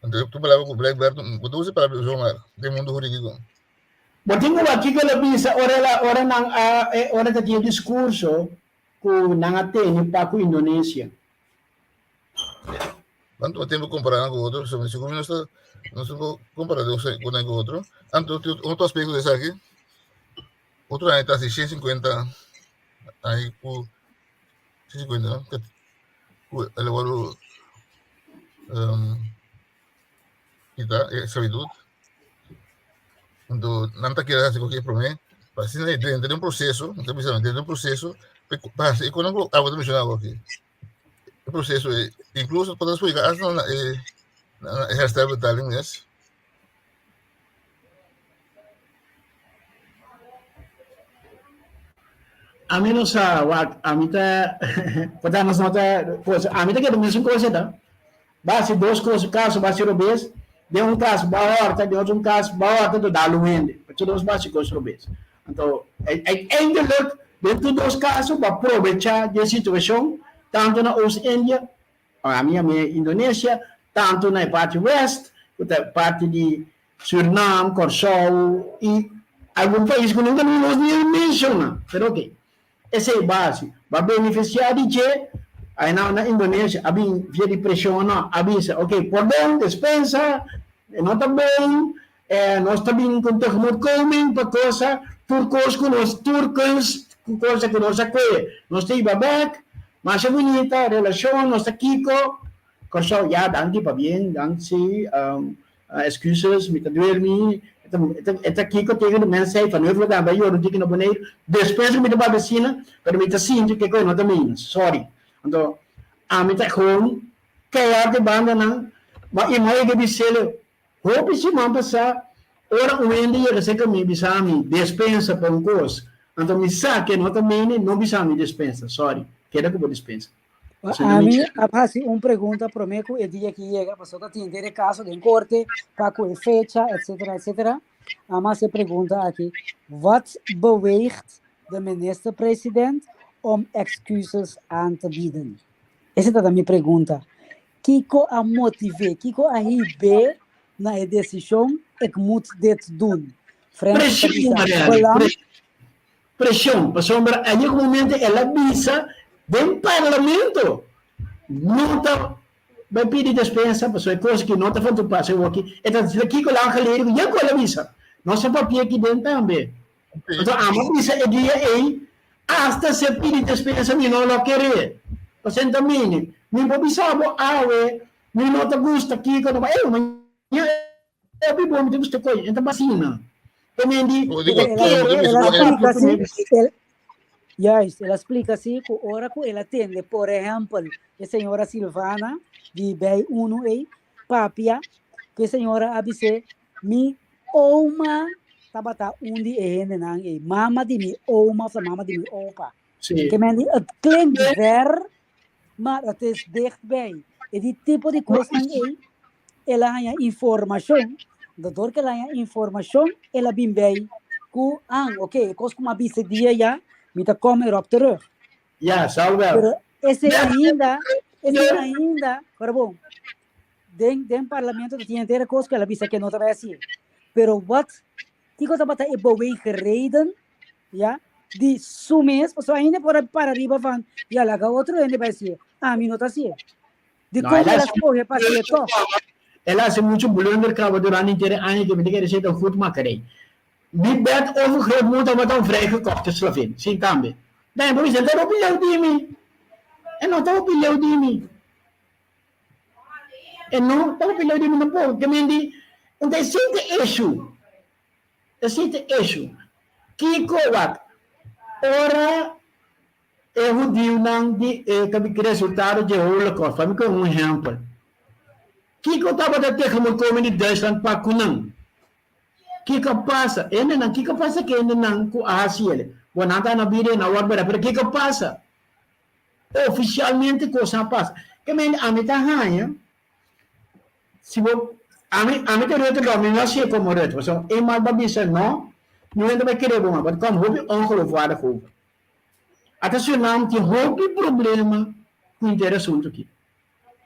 Anto tu palabra ku blijkbaar bo ta usa e palabra zomaar den mundo hurídiko. Bo tin ku wak kiko el a bisa ora el a ora nan a ora ta tin e diskurso ku nan a tene pa ku Indonesia. Nan tuma tempu kompará nan ku otro, pasobra sigur mi no sta no sta por kompará dos ku nan ku otro. Anto tin otro aspekto di esaki, otro aña ta hasi 150 aña ku 150 no ku el a wòrdu kita e esklabitut. Anto nan ta kere hasi kualke promé pa asina e drenta den un proseso, mi ta bisa drenta den un proseso pa hasi e kosnan ku abo ta menshoná awor aki. E proceso e incluso por explica hasta na e na e herstelbetaling mes. Ami no sa wak ami ta por nos no ta cosa ami ta keda mesun cosa ta basi dos cosa caso basi robes den un caso ba horta den otro un caso ba horta to dal un hende pasobra nos basi cos robes anto uiteindelijk den tur dos caso bo a probecha di e situacion tanto na Oost India ami yam'e Indonesia tanto na e parti west cu ta parti di Surinam, Kòrsou i algun pais ku nunka nos ni a menshona. Pero oke, esei basi. Bo a benefisiá di dje. Aynan na Indonesia a bin via di presion no a bisa ok pordon, despensa, e no ta bon, nos ta bin ku tegemoetkoming pa cosa tur kos ku nos tur kunst ku cosa ku nos a koe nos ta hiba bek, masha bunita relashon nos ta kiko. Kòrsou, ya danki pabien, danki, excuses, mi ta duermi, e ta kiko tegen de mensheid van heuvel dan bai yora un tiki na Boneiru, despues ku mi ta papia asina, pero mi ta sinti ku e kos no ta mino, sorry. Anto ami ta gewoon keihard e bandanan, ma i mi a yega bis'el, hopi siman pasá, ora un hende yega serka mi bisa mi despensa pa un kos, anto mi sa ku e no ta mini, no bisa mi despensa, sorry, keda ku bo despensa. Ami a hasi un pregunta promé ku e dia ki yega, pasobra ta tin henter e kaso den korte, pa ku e fecha, etcetera, etcetera. Ami a hasi e pregunta aki, Wat beweegt de minister-president om excuses aan te bieden? Ese tabata mi pregunta. Kiko a motiv'é, kiko a hib'é na e desishon, ik moet dit doen? Frens ta Preshon, bisa, Marielle, belang. preshon. Presion, pasobra a yega un momento el a bisa den parlamento no ta bai pidi despensa pasobra e cos aki no ta van toepassing awoki, e ta dicir kico lang geleden cu ya cu el a bisa, nos a papia aki den tambe. Anto amo a bisa e dia ey hasta si a pidi despensa mi no lo kere, pasobra e ta mini, mi por bisa bo awe mi no ta gusta kico, no, ey mañana e bo mi ta gusta coy, e ta basina. Di El a splika si, el, juist, el a splika si ku ora ku el a tende, por ehèmpel, e señora Silvana di Bij Uno ei papia, ku e señora a bis'é, mi oma tabata un di e hendenan ei, mama di mi oma òf mama di mi opa. Sí. Ke men di, het klinkt ver, maar het is dichtbij. E di tipo di kosnan ei, el a haña informashon, anto dor ku el a haña informashon, el a bin bei ku, ah, ok, e kos ku mi a bisa e dia ya, mi ta kòm erop terug. Ja, zou wel. Pero esei ainda, esei ainda, pero bon, den, den parlamento ta tin henter e kos ku el a bisa ku e no ta bai hasié. Pero wat, kiko tabata e beweegreden, ya, di su mes, pasobra ainda por a para riba van, ya laga otro hende bai hasié, ami no ta hasié. Di No, kon el el a hace skohe pa hasié tòg? El hace mucho blunder caba durante henter e aña ke mi ta kere ser ta goedmakerij. Mi bed overgrootmoeder tabata un vrijgekochte slavin, si tambe. Dan bo bisa, ta hopi leu di mi. E no ta hopi leu di mi. E no ta hopi leu di mi tampoco. Ke men di, un ta e sinte issue. E sinte issue. Kiko wak, ora E hudiunan di e ki resultado dje Holocaust? Pa mi kohe un ehèmpel. Kiko tabata tegemoetkoming di Duitsland pa ku nan? Kiko a pasa? Hendenan, kiko a pasa ku hendenan ku a hasi el? Bo, nan ta na bida i nan wòrdu bera, pero kiko a pasa? Ofisialmente kosnan a pasa. Ke mende ami ta haña, si bo, ami, ami ta Rutte lo, mi no hasié komo Rutte, pasobra eenmaal bo a bisa no, niun hende bai kere bo mas, bo ta kòm hopi ongeloofwaardig over. Ata Surinam tin hopi problema ku henter asuntu aki.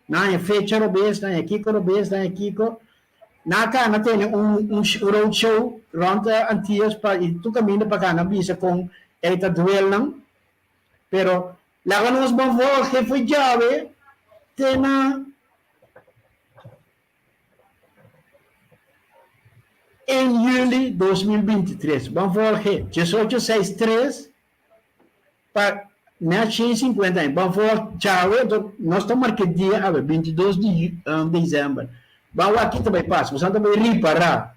Nan haña fecha robes, nan haña kiko robes, nan haña kiko. Nan a kana tene un un road show rònt Antias pa i tur kaminda pa kana bisa kon e ta duel nan. Pero laga nos bon volge fo'i djawe te na En juli 2023, ban volge 18 seis tres pa net 150 aña, ban volg djawe, enton nos ta marka e dia awe, 22 di december, ban wak ki ta bai pasa, boso ta bai ripara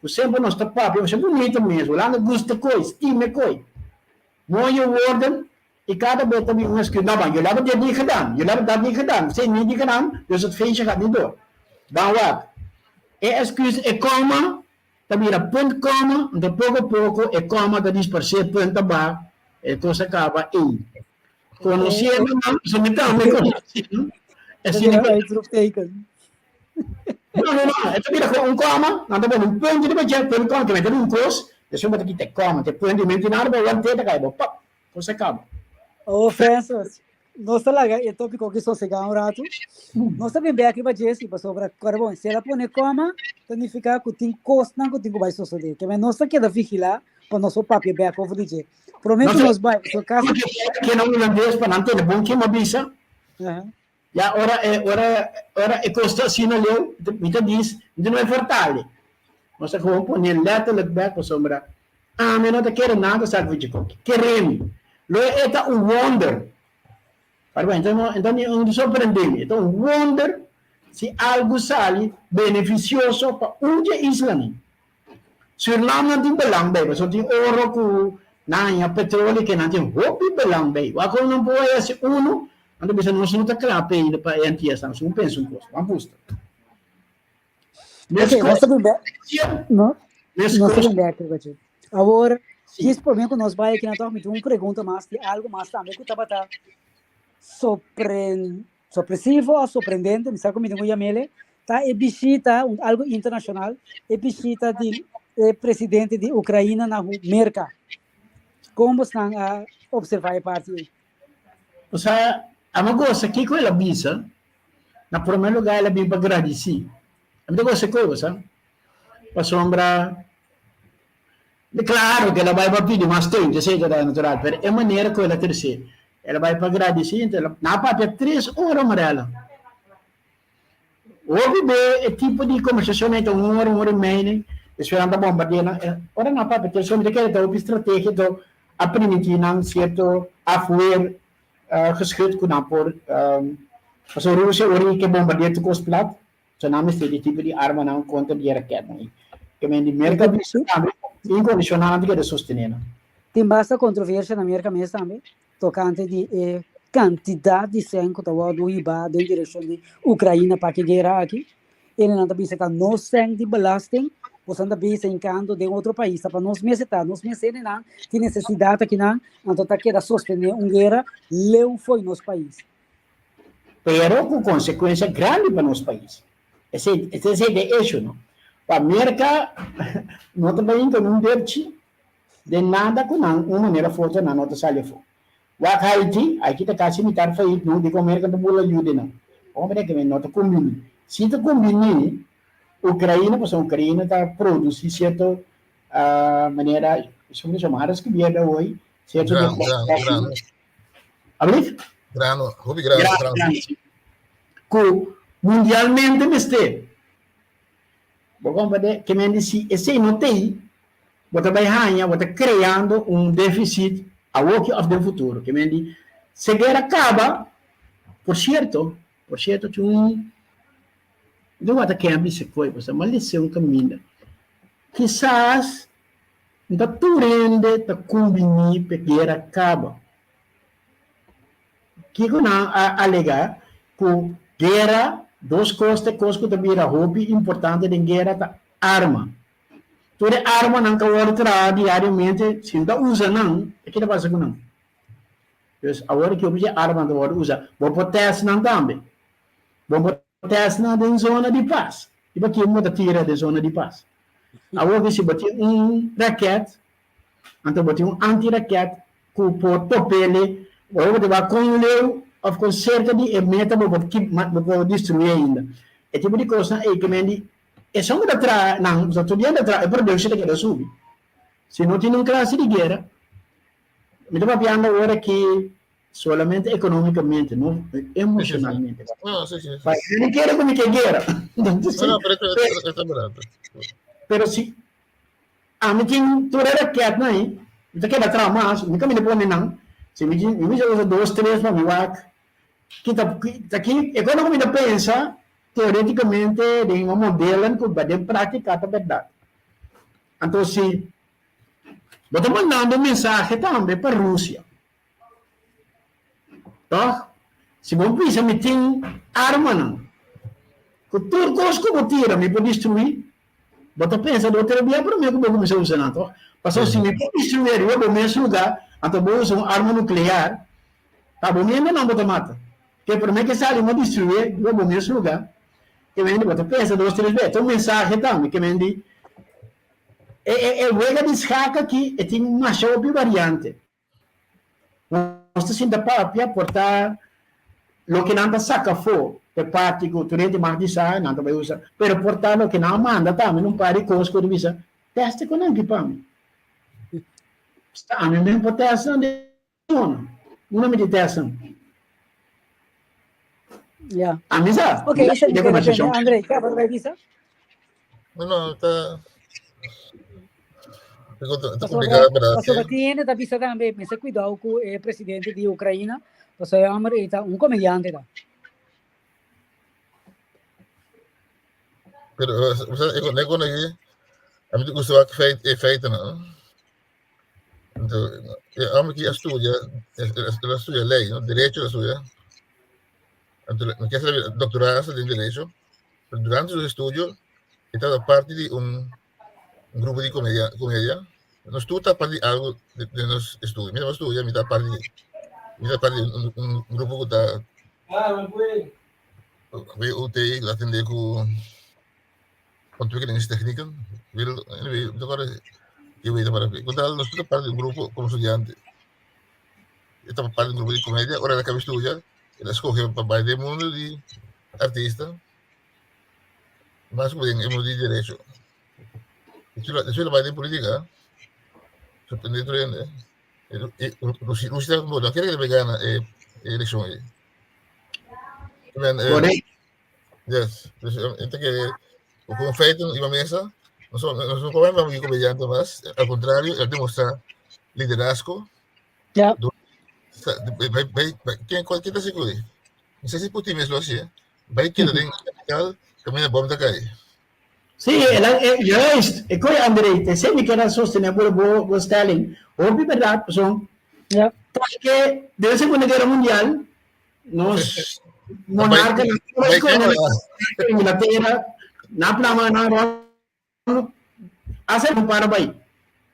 ku semper nos ta papia, masha bunita mes, Hulanda gusta koi, stima e koi, mooie woorden. Y cada vez ta bin un excuus, no man, jullie hebben dit niet gedaan, jullie hebben dat niet gedaan, ze niet gedaan, dus het feestje gaat niet door. Ban wak, e excuus e coma ta bira punt coma, anto poco poco e coma ta disparce, punt ta ba, e cos a caba ey. Conociendo nan, so mi tambe conoci nan, E ta bira uitroepteken. No, no, no, e ta bira con un coma, nan ta pone un punt riba dje, punt coma, ke mester un cos, despues bo ta kita e coma, te punt di menti nada, bo want'e ta cay bo, pap. Kos a kaba. Oh, Francis, nos ta laga e tópiko aki sosegá un ratu. Nos ta bin bèk riba dje si, pasobra, kòrda bon, si el a pone kòma, ta nifiká ku tin kosnan ku tin ku bai sosodé. Ke men nos ta keda vigilá pa nos por papia bèk over di dje. Promé ku nos bai, pasobra kasi. Ke na hulandes pa nan tende bon ke mi a bisa. Ya ora e ora ora e kos ta asina leu, mi ta dis, mi ta no e fortale. Nos ta gewoon pone letterlijk bek pasobra ami no ta kere nada sa ku dje kere mi. Lo e ta un wonder. Parba enta no enta ni un sorprende mi. E ta un wonder si algu sali benefisioso pa un dje islanan. Surinam nan tin belang bay pasobra tin oro ku nan haña petroleo ke nan tin hopi belang bay. Wak kon nan por hasi unu, nan ta bisa nos no ta kla p'e ainda pa e antias nan. So un pensa un kos, ban pusta. Ok, nos ta bin bek. No, nos ta bin bek riba dje. Awor, djis prome ku nos bai aki nan tòg mi tin un pregunta mas di algu mas tambe ku tabata sopren Sorpresivo of sorprendente, mi sa ku mi tin ku yam'ele, ta e bishita, un algu internashonal, e bishita di e presidente di Ukraina na Merka. Kon bosnan a opservá e parti ei? Osea, ami a gosa kiko el a bisa. Na promé lugá el a bin pa gradisí. Ami ta gosa e koe, bo sa. Pasobra, klaro ku el a bai pa pidi mas steun, esei ta natural, pero e manera ku el a kresé, El a bai pa gradisí, enton el a na papia tres ora Marella. Hopi be e tipo di kombersashon ei ta un ora, un ora i mei nei, despues nan ta bombardea nan. Ora nan papia tres ora mi ta kere ta hopi strategia to a primintí nan sierto afweer geschut ku nan por, pasobra Rusia ora i ke bombardea tur kos plat, So nan mester di tipo di armanan kontra di e raketnan ei. Ke men di Merka bisa tambe inkondisionalmente keda sostené nan. Tin basta kontroversia na Merka mes tambe tokante di e kantidat di sèn ku ta wòrdu hibá den direkshon di Ukraina pa ki guera aki. Enenan ta bisa ta nos sèn di belasting, boso ta bisa hinkando den otro pais, ta pa nos mes e ta, nos mes hendenan tin nesesidat akinan, anto ta keda sostené un guera leu fo'i nos pais. Pero ku konsekuensia grandi pa nos pais. Esei esei ta e esho no. Pa Merka no ta bai hinka nun derchi den nada ku nan un manera of otro nan no ta sali afó. Wak Haiti, Haiti ta kasi mitar fayit no dikon Merka ta bula yuda nan. Hombre ke no ta kumbini. Si ta kumbini Ukraina pasobra Ukraina ta produsi sierto manera, esei ta hoy, sierto Grano, grano, grano. Alblief? Grano, hopi grano, grano. Grano, sí. Ku mundialmente mester. Bo comprende? Ke men di si esei no tei, bo ta bai haña, bo ta kreando un deficit awoki of den futuro. Ke men di, se guera kaba, por sierto, por sierto tin un, mi ta wak ken a bisa koe, pasobra mi a lese un kaminda. Kisas Nta tur hende ta kumbiní p'e guera kaba. Kiko nan a alegá? Ku guera, dos kos ta e kos ku ta bira hopi importante den guera ta arma. Tur e armanan ku a wòrdu traha diariamente, si no ta usa nan, ta ke ta pasa ku nan? Dus awor aki hopi dje armanan ta wòrdu usa. Bo por tèst nan tambe. Bo por tèst nan den zona di pas. I pa kin bo ta tira den zona di pas? Awor ki si bo tin un raket, anto bo tin un anti-raket ku por top'ele, ora bo ta wak kon leu òf kon serka di e meta bo por kip bo por destruí ainda. E tipo di kosnan ei ke men di esun ku ta traha nan, pasobra tur dia nan ta traha, e produkshon ta keda subi. Si no tin un klase di guera, mi ta papiando awor aki Solamente economicamente, no emocionalmente. No, sí, sí. Pa yo ni quiere ku mi ke guera. No, no, pero esto, esto es verdad. Pero si a mi tin tur e raketnan ei, mi ta keda traha mas, mi kaminda pone nan. Si mi tin, mi mester usa dos, tres pa mi wak ki ta, ta ki, e kos ku mi ta pensa teoreticamente den un modelo ku den práctica ta berdad. Anto si bo ta mandando un mensahe tambe pa Rusia. Tòg, si bo bisa mi tin armanan, ku tur kos ku bo tira mi por destruí, bo ta pensa do tres bia promé ku bo kuminsá usa nan, tòg? Pasobra si mi por destruí ariba bo mes lugá, anto bo usa un arma nuklear, ta bo miendenan bo ta mata. Ke promé ke sali mi a destruí riba bo mes lugá, ke mende bo ta pensa dos tres bia. E ta un mensahe tambe, ke mende e wega di skak aki e tin masha hopi variante. Nos ta sinta papia por ta loke nan ta saca afó p'e parti cu tur hende mag di sa, nan ta bay usa, pero por ta loke nan a manda tambe un par di cos cu ta bisa, teste cu nan ki pa mi. Sta ami mes por test nan den zona, unda mi tin test nan? Ja. Ami sa. Ok, isa de conversación. André, kua bo bisa? No, no, ta ta complicado, ¿verdad? Pasobra tin hende ta bisa tambe, mester cuidado cu e presidente di Ucraina, pasobra e homber ei ta un comediante ta. Pero, o sea, e con aki, a mi te gusta wak feit, e feiten, no? Anto, e homber ki a studia, el a studia ley, no? Derecho el a studia. Anto, mi kier sabi doctorado den derecho, pero durante su estudio, e tabata parti di un un grupo di comedia, comedia. Nos tur ta parti di algo de, de nos estudio. Mi ta studia, mi ta parti, mi ta parti di un, un, un grupo ku ta WOT, ku ta atende ku ontwikkelingstechnieken. Wereld, anyway, mi ta acorda ke weten para. Con tal, nos tur ta parti di un grupo como estudiante. E ta parti di un grupo di comedia, ora el a caba estudia, el a scoge pa bai den mundo di artista. Mas ku den e mundo di derecho. Despues lo bai den politica. Sorprende tur hende. Rusia Rusia no quiere que le gana e eleccion ei. Men, Correcto. yes. Dus enta ke con feiten iba mesa. No so no so como vamos comediante mas. Al contrario, el demostra liderazgo. Ja. Bai bai bai ken ken ta sigur ei? No sé si Putin mes lo hasi, eh. Bai keda den kapital kaminda bom ta kai. Sí, el a, e, juist, e koe André, te se mi keda sostener bo, bo, bo stelling. Hopi berdad, pasobra Ja. porque den e Segunda Guerra Mundial, nos monarca Bai keda. Inglaterra, na plama nan rond, hace un para bai.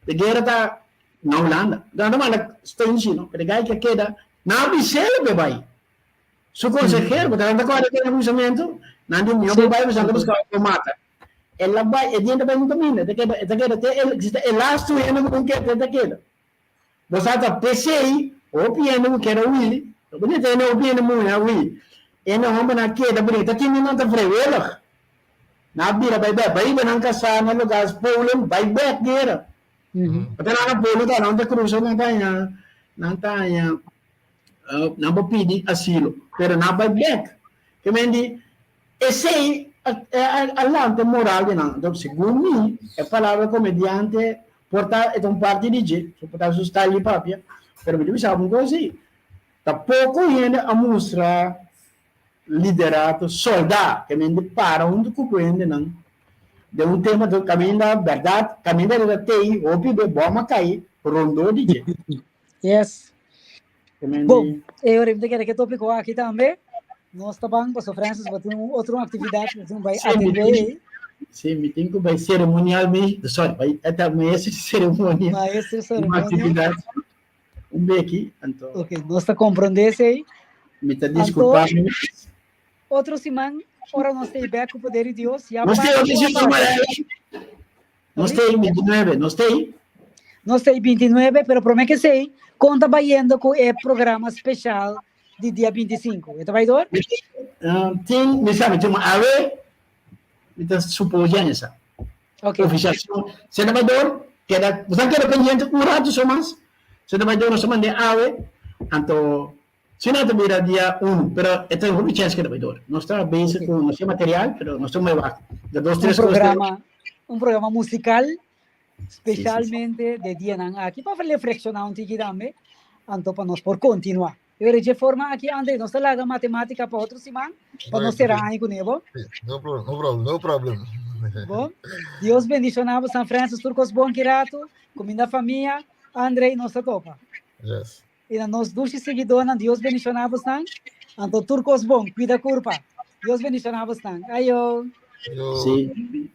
De guerra ta na Holanda. Dan ta manda steun si, no? Pero gai ke keda, na bisel be bai. Su consejero, bo ta acorda aquel avisamiento? Nan di mihó bo bai pasobra nan ta busca bo mata. El a bai, e diente bai nunca minda, e ta keda, e ta keda te el, si ta e lastu hende ku keda, e ta keda. Bo sa ta p'esei hopi hende ku keda hui, no por dje hende hopi hende muhé a hui, hende hombernan a keda bringa, ta tin nan ta vrijwillig. Nan a bira bai bek, bai riba nan kasá na lugar Polen, bai bek guera. Pasobra nan na Polen ta, nan ta krusa nan ta haña, nan ta haña Nan por pidi asilo, pero nan bai bek. Ke men di, esei a lanta e moral di nan. Enton, segun mi, e palabra komediante por ta, e ta un parti di dje, por ta su style di papia, pero mi ta bisa bo un kos si, ta poko hende a mustra liderato soldá, ke men di para huntu ku hendenan den un tema kaminda bèrdat, kaminda ta tei hopi be bòm a kai rondó di dje. Yes. Bom, eu ora kere que tópico aqui também. Nós tá bom, pastor Francis, vai ter um outro atividade, vai ter um vai atender. Sim, me tem que vai cerimonialmente, sorry, vai até maestro de cerimônia. Maestro de cerimônia. Uma atividade. Um bem aqui, então. Ok, nós tá compreendendo aí. Me tá desculpando. Outro semana, ora nós tem back o poder de Deus. Já nós tem outro semana. Nos ta ei 29, nos ta ei. Nos ta ei 29, pero promé ke esei, kon ta bayendo ku e programa speshal di dia 25? E ta bai dor? Tin, mi sa, mi tin awe, mi ta suposi an esa. Ok. Ofisial. Se ta bai dor, keda, bo sa keda pendiente un ratu so mas. Se ta bai dor, nos ta mand'é awe, anto si no ta bira dia unu, pero e ta hopi chèns ku e ta bai dor. Nos ta bezig ku nos tin material, pero nos ta mai wak. De dos, tres Un programa, un programa musical, specialmente de dianan aki, pa reflexiona un tiki tambe, anto pa nos por continua. E ora dje forma aki, André, nos ta laga matematica pa otro siman, pa nos sera aña ku nebo. No problem, no problem, no problem. Bon, Dios bendiciona bo, San Francis, tur kos bon ki rato, kuminda famia, André, nos ta topa. Yes. I na nos dushi siguidónan, Dios bendishoná bosnan. Anto tur kos bon, kuida kurpa. Dios bendishoná bosnan. Ayo. Ayo. Sí.